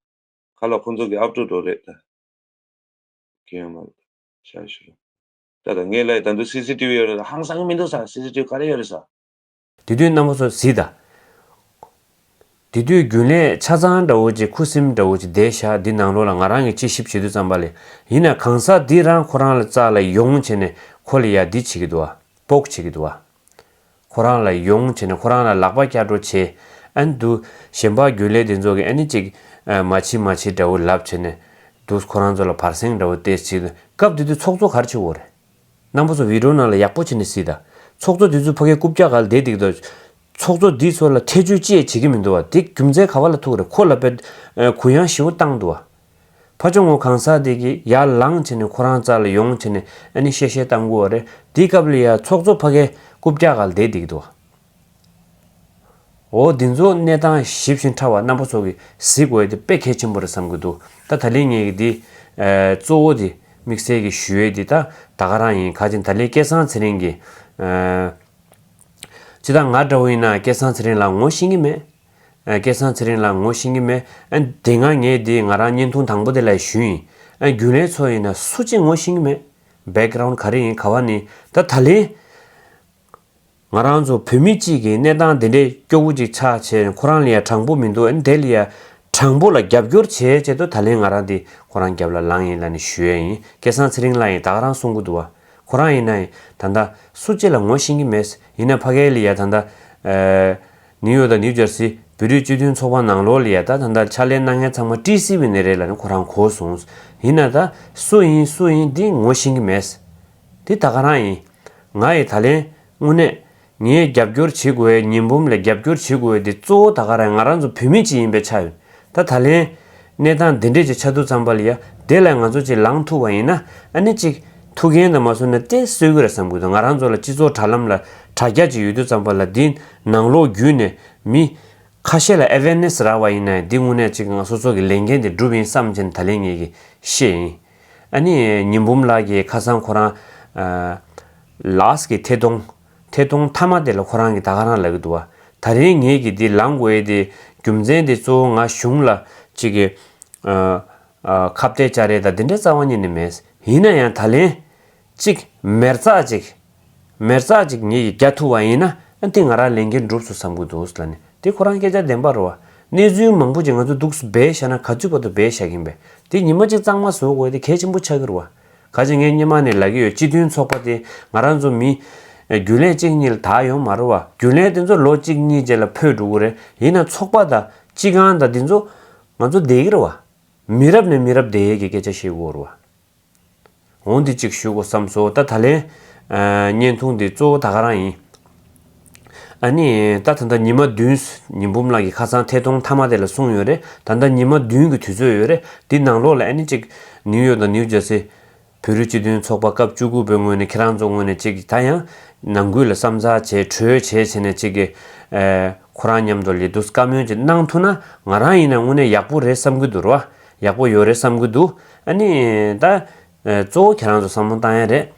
ཁ་ལ་ཁོ་ཚོ་གི་ཨབ་ཏུ་འགྲོ་རེད་ད། ཁྱེད་ཡང་མ་ཤ་ཞུ། ད་ད་ངས་ལ་ད་འདུག་སི་སི་ཊི་བི་ཡོད་རེད་ཧང་སང་གི་མི་འདུག་ས། སི་སི་ཊི་བི་ག་རེ་ཡོད་རེད་ས། དེ་དུས་རྣམ་པ་ཚོ་གཟིགས་དང་། དེ་དུས་རྒྱུན་ལས་ཆ་ཚང་འདྲ་བོ་ཅིག་ཁུ་སིམ་འདྲ་བོ་ཅིག་བསྡད་ཤག་འདི་ནང་ལོགས་ལ་ང་རང་གིས་དཔྱད་ཞིབ་བྱེད་དུས་ཙམ་པ་ལས་ཡིན་ན་གང་ཟག་འདི་རང་ཁོ་རང་ལ་རྩ་ལ་ཡོང་བྱས་ནས་ཁོ་ལ་ཡ་འདི་བྱེད་ཀྱི་འདུག་བ། སྤོག་བྱེད་ཀྱི་འདུག་བ། ཁོ་རང་ལ་ཡོང་བྱས་ནས་ཁོ་རང་ལ་ལག་པ་བསྐྱར་སྤྲོད་བྱས། ཨ་ནི་འདུག་གཞན་པ་རྒྱུན་ལས་དེ་ཚོ་གིས་ཨ་ནི་ཅིག་མ་བྱེད་མ་བྱེད་འདྲ་བོ་ལབ་བྱས་ནས་འདུག་ཁོ་རང་ཚོ་ལ་བར་གསེང་འདྲ་བོ་བལྟས་བྱས། སྐབས་དེ་དུས་ཚོགས་གཙོ་ག་རེ་བྱེད་དགོས་རེད། རྣམ་པ་ཚོ་བི་ཌི་ཡོ་ནང་ལ་ཡག་པོ་བྱས་ནས་གཟིགས་དང་། ཚོགས་གཙོ་དེ་ཚོ་ཕ་གིའི་རྐུབ་བཀྱག་སྒང་ལ་བསྡད་འདུག་གདའ། ཚོགས་གཙོ་འདིས་ཚོ་ལ་ཐེ་བྱུས་ཅི་ཡང་བྱེད་ཀྱི་མི་འདུག་བ། དེ་རྒྱུ་མཚན་ག་པ་ལ་ཐུག་རེད། ཁོ་ལ་དཔེ་གུ་ཡངས་ཞེ་པོ་བཏང་འདུག་བ། ཕ་ཆུང་ངོ་གང་ཟག་དེ་གིས་ཡར་ལངས་བྱས་ནས་ཁོ་རང་རྩ་ལ་ཡོང་བྱས་ནས་ཨ་ནི་བཤད་བཤད་བཏང་དགོས་བ་རེད། དེའི་སྐབས་ལ་ཡ་ཚོགས་གཙོ་ཕ་གིའི་རྐུབ་བཀྱག་སྒང་ལ་བསྡད་འདུག་བ། འོ་འདི་ཚོ་གནས་སྟངས་ཞིབ་ཅིང་ཕྲ་བ་རྣམ་པ་ཚོ་གིས་གཟིགས་དགོས་ཡ་དེ་དཔེ་གལ་ཆེན་པོ་རེད་བསམ་གྱི་འདུག་ད་ད་ལན་ངས་ཀྱི་འདི་གཙོ་བོ་དེ་དམིགས་བསལ་གྱི་ཞུ་ཡས་དེ་ད་ད་ག་རང་ཡིན། ག་ཅིག་ད་ལན་སྐལ་བཟང་ཚེ་རིང་གིས། སྤྱིར་བཏང་ང་འདྲ་བོ་ཡིན་ན་སྐལ་བཟང་ཚེ་རིང་ལ་ངོ་ཤེས་ཀྱི་མེད། ཨ་སྐལ་བཟང་ཚེ་རིང་ལགས་ངོ་ཤེས་ཀྱི་མེད། ཨ་དེ་སྔ་ངས་དེ་ང་རང་བརྙན་ཐུང་དང་པོ་དེ་ལ་ཞུས་ཡིན། ཨ་རྒྱུན་ལས་ཚོ་ཡིན་ན་སུ་གཅིག་ངོ་ཤེས་ཀྱི་མེད། བེག་གྷ་རའུན་ག་རེ་ཡིན་ག་བ་ནི་ད་ད་ལན། ང་རང་ཚོ་བོད་མི་གཅིག་གི་གནས་སྟངས་དེ་འདྲའི་སྐྱོ་བོ་ཅིག་ཆགས་བྱས་ཁོ་རང་ལ་ཡ་དྲང་པོ་མི་འདུག་ཨ་དེ་ལ་ཡ་དྲང་པོ་ལ་རྒྱབ་སྐྱོར་བྱས་བྱས་དུས་ད་ལན་ང་རང་དེ་ཁོ་རང་རྒྱབ་ལ་ལངས་ཡིན་ལབ་ནས་ཞུ་ཡས་ཡིན། སྐལ་བཟང་ཚེ་རིང་ལགས་ཡིན་ད་ག་རང་གསུང་གི་འདུག་བ། ཁོ་རང་ཡིན་ན་ཡིན་ད་ལྟ་སུ་གཅིག་ལ་ངོ་ཤེས་ཀྱི་མེད། ཡིན་ན་ཕ་གི་ལ་ཡ་ད་ལྟ། ནིའུ་ཡོག་དང་ནིའུ་ཇར་སི་བོད་རིགས་སྤྱི་མཐུན་ཚོགས་པ་ནང་ལོགས་ལ་ཡ་ད་ད་ལྟ་ཕྱག་ལས་གནང་མཁན་ཚང་མ་ཊི་སི་བི་ནས་རེད་ལབ་ནས་ཁོ་རང་གོ་སོང་། ཡིན་ན་ད་སུ་ཡིན་སུ་ཡིན་འདི་ངོ་ཤེས་ཀྱི་མེད། འདི་ད་ག་རང་ཡིན། ང་ཡི་ད་ལན་དངོས་གནས་ངས་རྒྱབ་སྐྱོར་བྱེད་དགོས་པའི་ཉི་འབུམ་ལ་རྒྱབ་སྐྱོར་བྱེད་དགོས་པའི་འདི་གཙོ་བོ་ད་ག་རང་ང་རང་ཚོ་བོད་མི་གཅིག་ཡིན་པའི་ཆ་ཡོད། ད་ད་ལན་ གནས་སྟངས་འདི་འདྲས་ཅིག་ཆགས་དུས་ཙམ་པ་ལ་ཡ་དེ་ལ་ང་ཚོ་ཅིག་ལངས་ཐུབ་པ་ཡིན་ན་ཨ་ནི་ཅིག་ཐུགས་འགན་དང་མ་སོང་ན་དེ་གསོས་ཀྱི་རེད་བསམ་གྱི་འདུག་ང་རང་ཚོ་ལ་སྤྱི་ཚོགས་དྲ་ལམ་ལ་དྲ་རྒྱ་ཅིག་ཡོད་དུས་ཙམ་པ་ལ་འདི་ནང་ལོགས་བརྒྱུད་ནས་མི་ཁ་ཤས་ལ་ཨེ་ཝེར་ནེ་སི་རག་པ་ཡིན་ན་འདི་དངོས་གནས་ཅིག་ང་སོ་སོ་གི་ལས་འགན་དེ་འགྲུབ་ཡིན་བསམ་བྱས་ནས་ད་ལན་ངེད་ཀྱིས་བཤད་ཡིན། ཨ་ནི་ཉི་འབུམ་ལགས་ཀྱིས་ཁ་སང་ཁོ་རང་ལཱསི་གི་ཐད་གཏོང་ཐད་གཏོང་མཐའ་མ་དེ་ལ་ཁོ་རང་གིས་ད་ག་རང་ལབ་ཀྱི་འདུག་བ། ད་རིང་ངེད་ཀྱིས་འདི་ལངས་དགོས་ཡས་དེ་རྒྱུ་མཚན་དེ་གཙོ་བོ་ང་གཞུང་ལ་ཅིག་གི་ཨ་ཨ་ཁ་གཏད་བཅག་རེས་དང་འདི་འདྲ་རྩ་བ་ཉིད་ནས་མེད། ཡིན་ན་ཡང་ད་ལན་ཅིག་མེར་ཙག་ཅིག་མེར་ཙག་ཅིག་ངེད་ཀྱིས་རྒྱག་ཐུབ་པ་ཡིན་ན་ཨ་འདི་ང་རང་ལས་འགན་འགྲུབ་སོང་བསམ་གྱི་འདུག་ལབ་ནས་དེ་ཁོ་རང་སྐད་ཆ་བདེན་པ་རེད་བ། གནས་ཚུལ་མང་པོ་ཅིག་ང་ཚོ་འདུག་སེ་སྦས་བཞག་ན་ག་ཚོད་བར་དུ་སྦས་བཞག་གིན་པས། དེ་ཉི་མ་གཅིག་གཙང་མ་བཟོ་དགོས་དེ་གལ་ཆེན་པོ་ཆགས་ཀྱི་རེད་བ། ག་ཅི་ངས་སྔོན་མ་ནས་ལབ་ཀྱི་ཡོད། སྤྱི་མཐུན་ཚོགས་པ་དེ་ང་རང་ཚོ་མི་རྒྱུན་ལས་གཅིག་གཉིས་ལ་དར་ཡོང་མ་རེད་བ། རྒྱུན་ལས་དེ་ཚོ་ལོ་གཅིག་གཉིས་རྗེས་ལ་འཕོས་འགྲོ་གི་རེད། ཡིན་ན་ཚོགས་པ་དང་སྤྱི་ཁང་དང་དེ་ཚོ་ང་ཚོ་བསྡད་ཀྱི་རེད་བ། མི་རབས་ནས་མི་རབས་བསྡད་ཡས་ཀྱི་སྐད་ཆ་བཤད་དགོས་རེད་བ། འོ་འདི་གཅིག་ཞུ་དགོས་བསམ་སོང་། ད་ད་ལན་ཨ་བརྙན་ཐུང་འདི་གཙོ་བོ་ད་ག་རང་ཡིན། ཨ་ནི་ད་ད་ལྟ་ཉི་མ་བདུན། ཉི་འབུམ་ལགས་ཀྱིས་ཁ་སང་ཐད་གཏོང་མཐའ་མ་དེ་ལ་གསུངས་ཡོད་རེད། ད་ལྟ་ཉི་མ་བདུན་གྱི་དུས་ཚོད་ཡོད་རེད། འདི་ནང་ལོགས་ལ་ཨ་ནི་གཅིག་ནིའུ་ཡོག་དང་ནིའུ་ཇར་སི་བོད་རིགས་སྤྱི་མཐུན་ཚོགས་པ་སྐབས་བཅུ་དགུ་པའི་ངོས་ནས་ཁྱེད་རང་ཚོ་ངོས་ནས་གཅིག་ད་ཡང་ནང་ཁུལ་ལ་བསམ་ཚར་བྱས་གྲོས་བྱས་བྱས་ནས་གཅིག་གི་ཨ་ཁོ་རང་མཉམ་དུ་ལས་དུ་བཀའ་མོལ་ཅིག་གནང་ཐུབ་ན་ང་རང་ཡིན་ན་དངོས་གནས་ཡག་པོ་རེད་བསམ་གྱི་འདུག་ར། ཡག་པོ་ཡོད་རེད་བསམ་གྱི་འདུག་ཨ་ནི་ད། ཨ་གཙོ་བོ་ཁྱེད་རང་ཚོ་བསམ་བློ་བཏང་ཡ་རེད།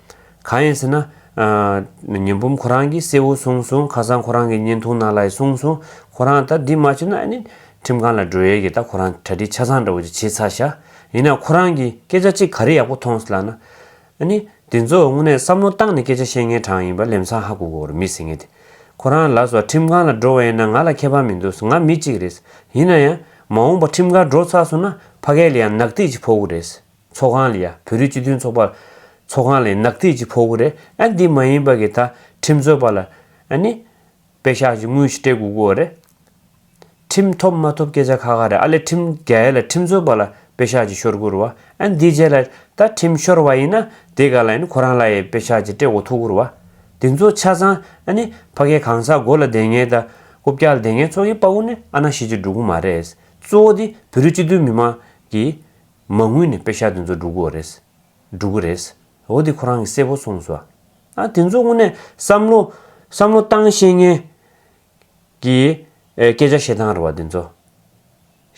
གང་ཡིན་ཟེར་ན། ཨ་ཉི་འབུམ་ཁོ་རང་གིས་གསལ་བོ་གསུངས་སོང་། ཁ་སང་ཁོ་རང་གི་བརྙན་ཐུང་ནང་ལ་ཡང་གསུངས་སོང་། ཁོ་རང་ད་འདི་མ་བྱུང་ན་ཨ་ནི་ཁྲིམས་ཁང་ལ་འགྲོ་ཡས་ཀྱི་ད་ཁོ་རང་གྲ་སྒྲིག་ཆ་ཚང་འདྲ་བོ་ཅིག་བྱས་ཚར་ཤག་ཡིན་ན་ཁོ་རང་གིས་སྐད་ཆ་གཅིག་ག་རེ་ཡག་པོ་མཐོང་སོང་ལབ་ན། ཨ་ནི་དེ་ཚོ་དངོས་གནས་བསམ་བློ་བཏང་ནས་སྐད་ཆ་བཤད་མཁན་གྲངས་ཡིན་པ་ལམ་སང་ཧ་གོ་གི་ཡོད་རེད། མི་ཟེར་མཁན་དེ། ཁོ་རང་ལབ་སོང་། ཁྲིམས་ཁང་ལ་འགྲོ་བ་ཡིན་ན་ང་ལ་ཁྱད་པར་མི་འདུག་ང་མི་གཅིག་རེད། ཡིན་ན་ཡང་མ་འོངས་པ་ཁྲིམས་ཁང་འགྲོ་ཚར་སོང་ན་ཕ་གི་ལ་ཡང་ནག་ཐིག་ཅིག་ཕོག་གི་རེད། ཚོགས་ཁང་ལ་ཡ། བོད་རིགས་སྤྱི་མཐུན་ཚོགས་པ་ཚོགས་ཁང་ལ་ཡ་ནག་ཐིག་ཅིག་ཕོག་གི་རེད། ཨ་འདི་མ་ཡིན་པ་གི་ད་ཁྲིམས་རྩོད་པ་ལ་ཨ་ནི་པེ་ཤག་ཅིག་དངུལ་ཞིག་སྤྲད་དགོས་ཀྱི་ཡོད་རེད། ཁྲིམས་ཐོབ་མ་ཐོབ་སྐད་ཆ་ཁག་ཁག་རེད། ཨ་ལས་ཁྲིམས་རྒྱག་ཡ་ལ་ཁྲིམས་རྩོད་པ་ལ་པེ་ཤག་ཅིག་ཤོར་དགོས་རེད་བ། ཨ་འདི་རྗེས་ལ་ད་ཁྲིམས་ཤོར་བ་ཡིན་ན་དེ་ག་ལ་ཨ་ནི་ཁོ་རང་ལ་ཡ་པེ་ཤག་ཅིག་སྤྲད་དགོས་ཐུག་གི་རེད་བ། དེ་ཚོ་ཆ་ཚང་ཨ་ནི་ཕ་གའི་གང་ཟག་སྒོ་ལ་བསྡད་མཁན་དང་རྐུབ་བཀྱག་ལ་བསྡད་མཁན་ཚོ་གི་པ་ཀུ་ནི་ཨ་ན་ཤི་ཅིག་འགྲོ་གི་མ་རེད། གཙོ་བོ་དེ་བོད་རིགས་སྤྱི་མཐུན་མི་མང་གི་མ་དངུལ་ནས་པེ་ཤག་དེ་ཚོ་འགྲོ་གི་རེད། འགྲོ་གི་རེད། འོ་དེ་ཁོ་རང་གིས་གསལ་པོ་གསུངས་སོང་། ཨ་དེ་ཚོ་དངོས་གནས་བསམ་བློ་བསམ་བློ་བཏང་ཤེས་མཁན་གྱི་ཨེ་སྐད་ཆ་བཤད་སྟངས་རེད་བ་དེ་ཚོ།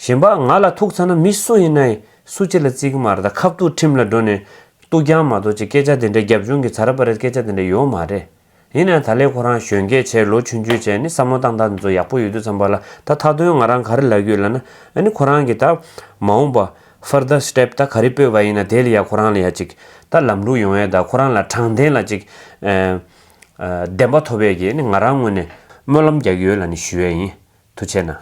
གཞན་པ་ང་ལ་ཐུག་ཚར་ན་མི་སུ་ཡིན་ན་སུ་གཅིག་ལ་བརྩི་གི་མ་རེད། ད་ཁ་ཐུག་ཁྲིམས་ལ་འགྲོ་ནས་གཏུག་རྐྱང་མ་གཏོགས་ཅིག་སྐད་ཆ་དེ་འདྲའི་རྒྱབ་ལྗོངས་ཀྱི་ཚ་ར་པ་རེད་སྐད་ཆ་དེ་འདྲ་ཡོད་མ་རེད། ཡིན་ནའང་ད་ལས་ཁོ་རང་གཞོན་སྐྱེས་བྱས་ལོ་ཆུང་ཆུང་བྱས་ནས་བསམ་བློ་བཏང་སྟངས་དེ་ཚོ་ཡག་པོ་ཡོད་དུས་ཙམ་པ་ལ་ད་མཐའ་དོན་ང་རང་ག་རེ་ལབ་ཀྱི་ཡོད་ལབ་ན། ཨ་ནི་ཁོ་རང་གིས་ད་མ་འོངས་པ་further step ད་ག་རེ་སྤོས་པ་ཡིན་ན་དེ་ལ་ཡ་ཁོ་རང་ལ་ཡ་ཅིག་ད་ལམ་ལུགས་ཡོང་ཡ་ད་ཁོ་རང་ལ་དྲང་བདེན་ལ་ཅིག་ཨ་ཨ་བདེན་པ་ཐོབ་ཡས་ཀྱི་ཨ་ནི་ང་རང་ངོས་ནས་སྨོན་ལམ་རྒྱག་གི་ཡོད་ལབ་ནས་ཞུ་ཡས་ཡིན། ཐུགས་རྗེ་གནང་།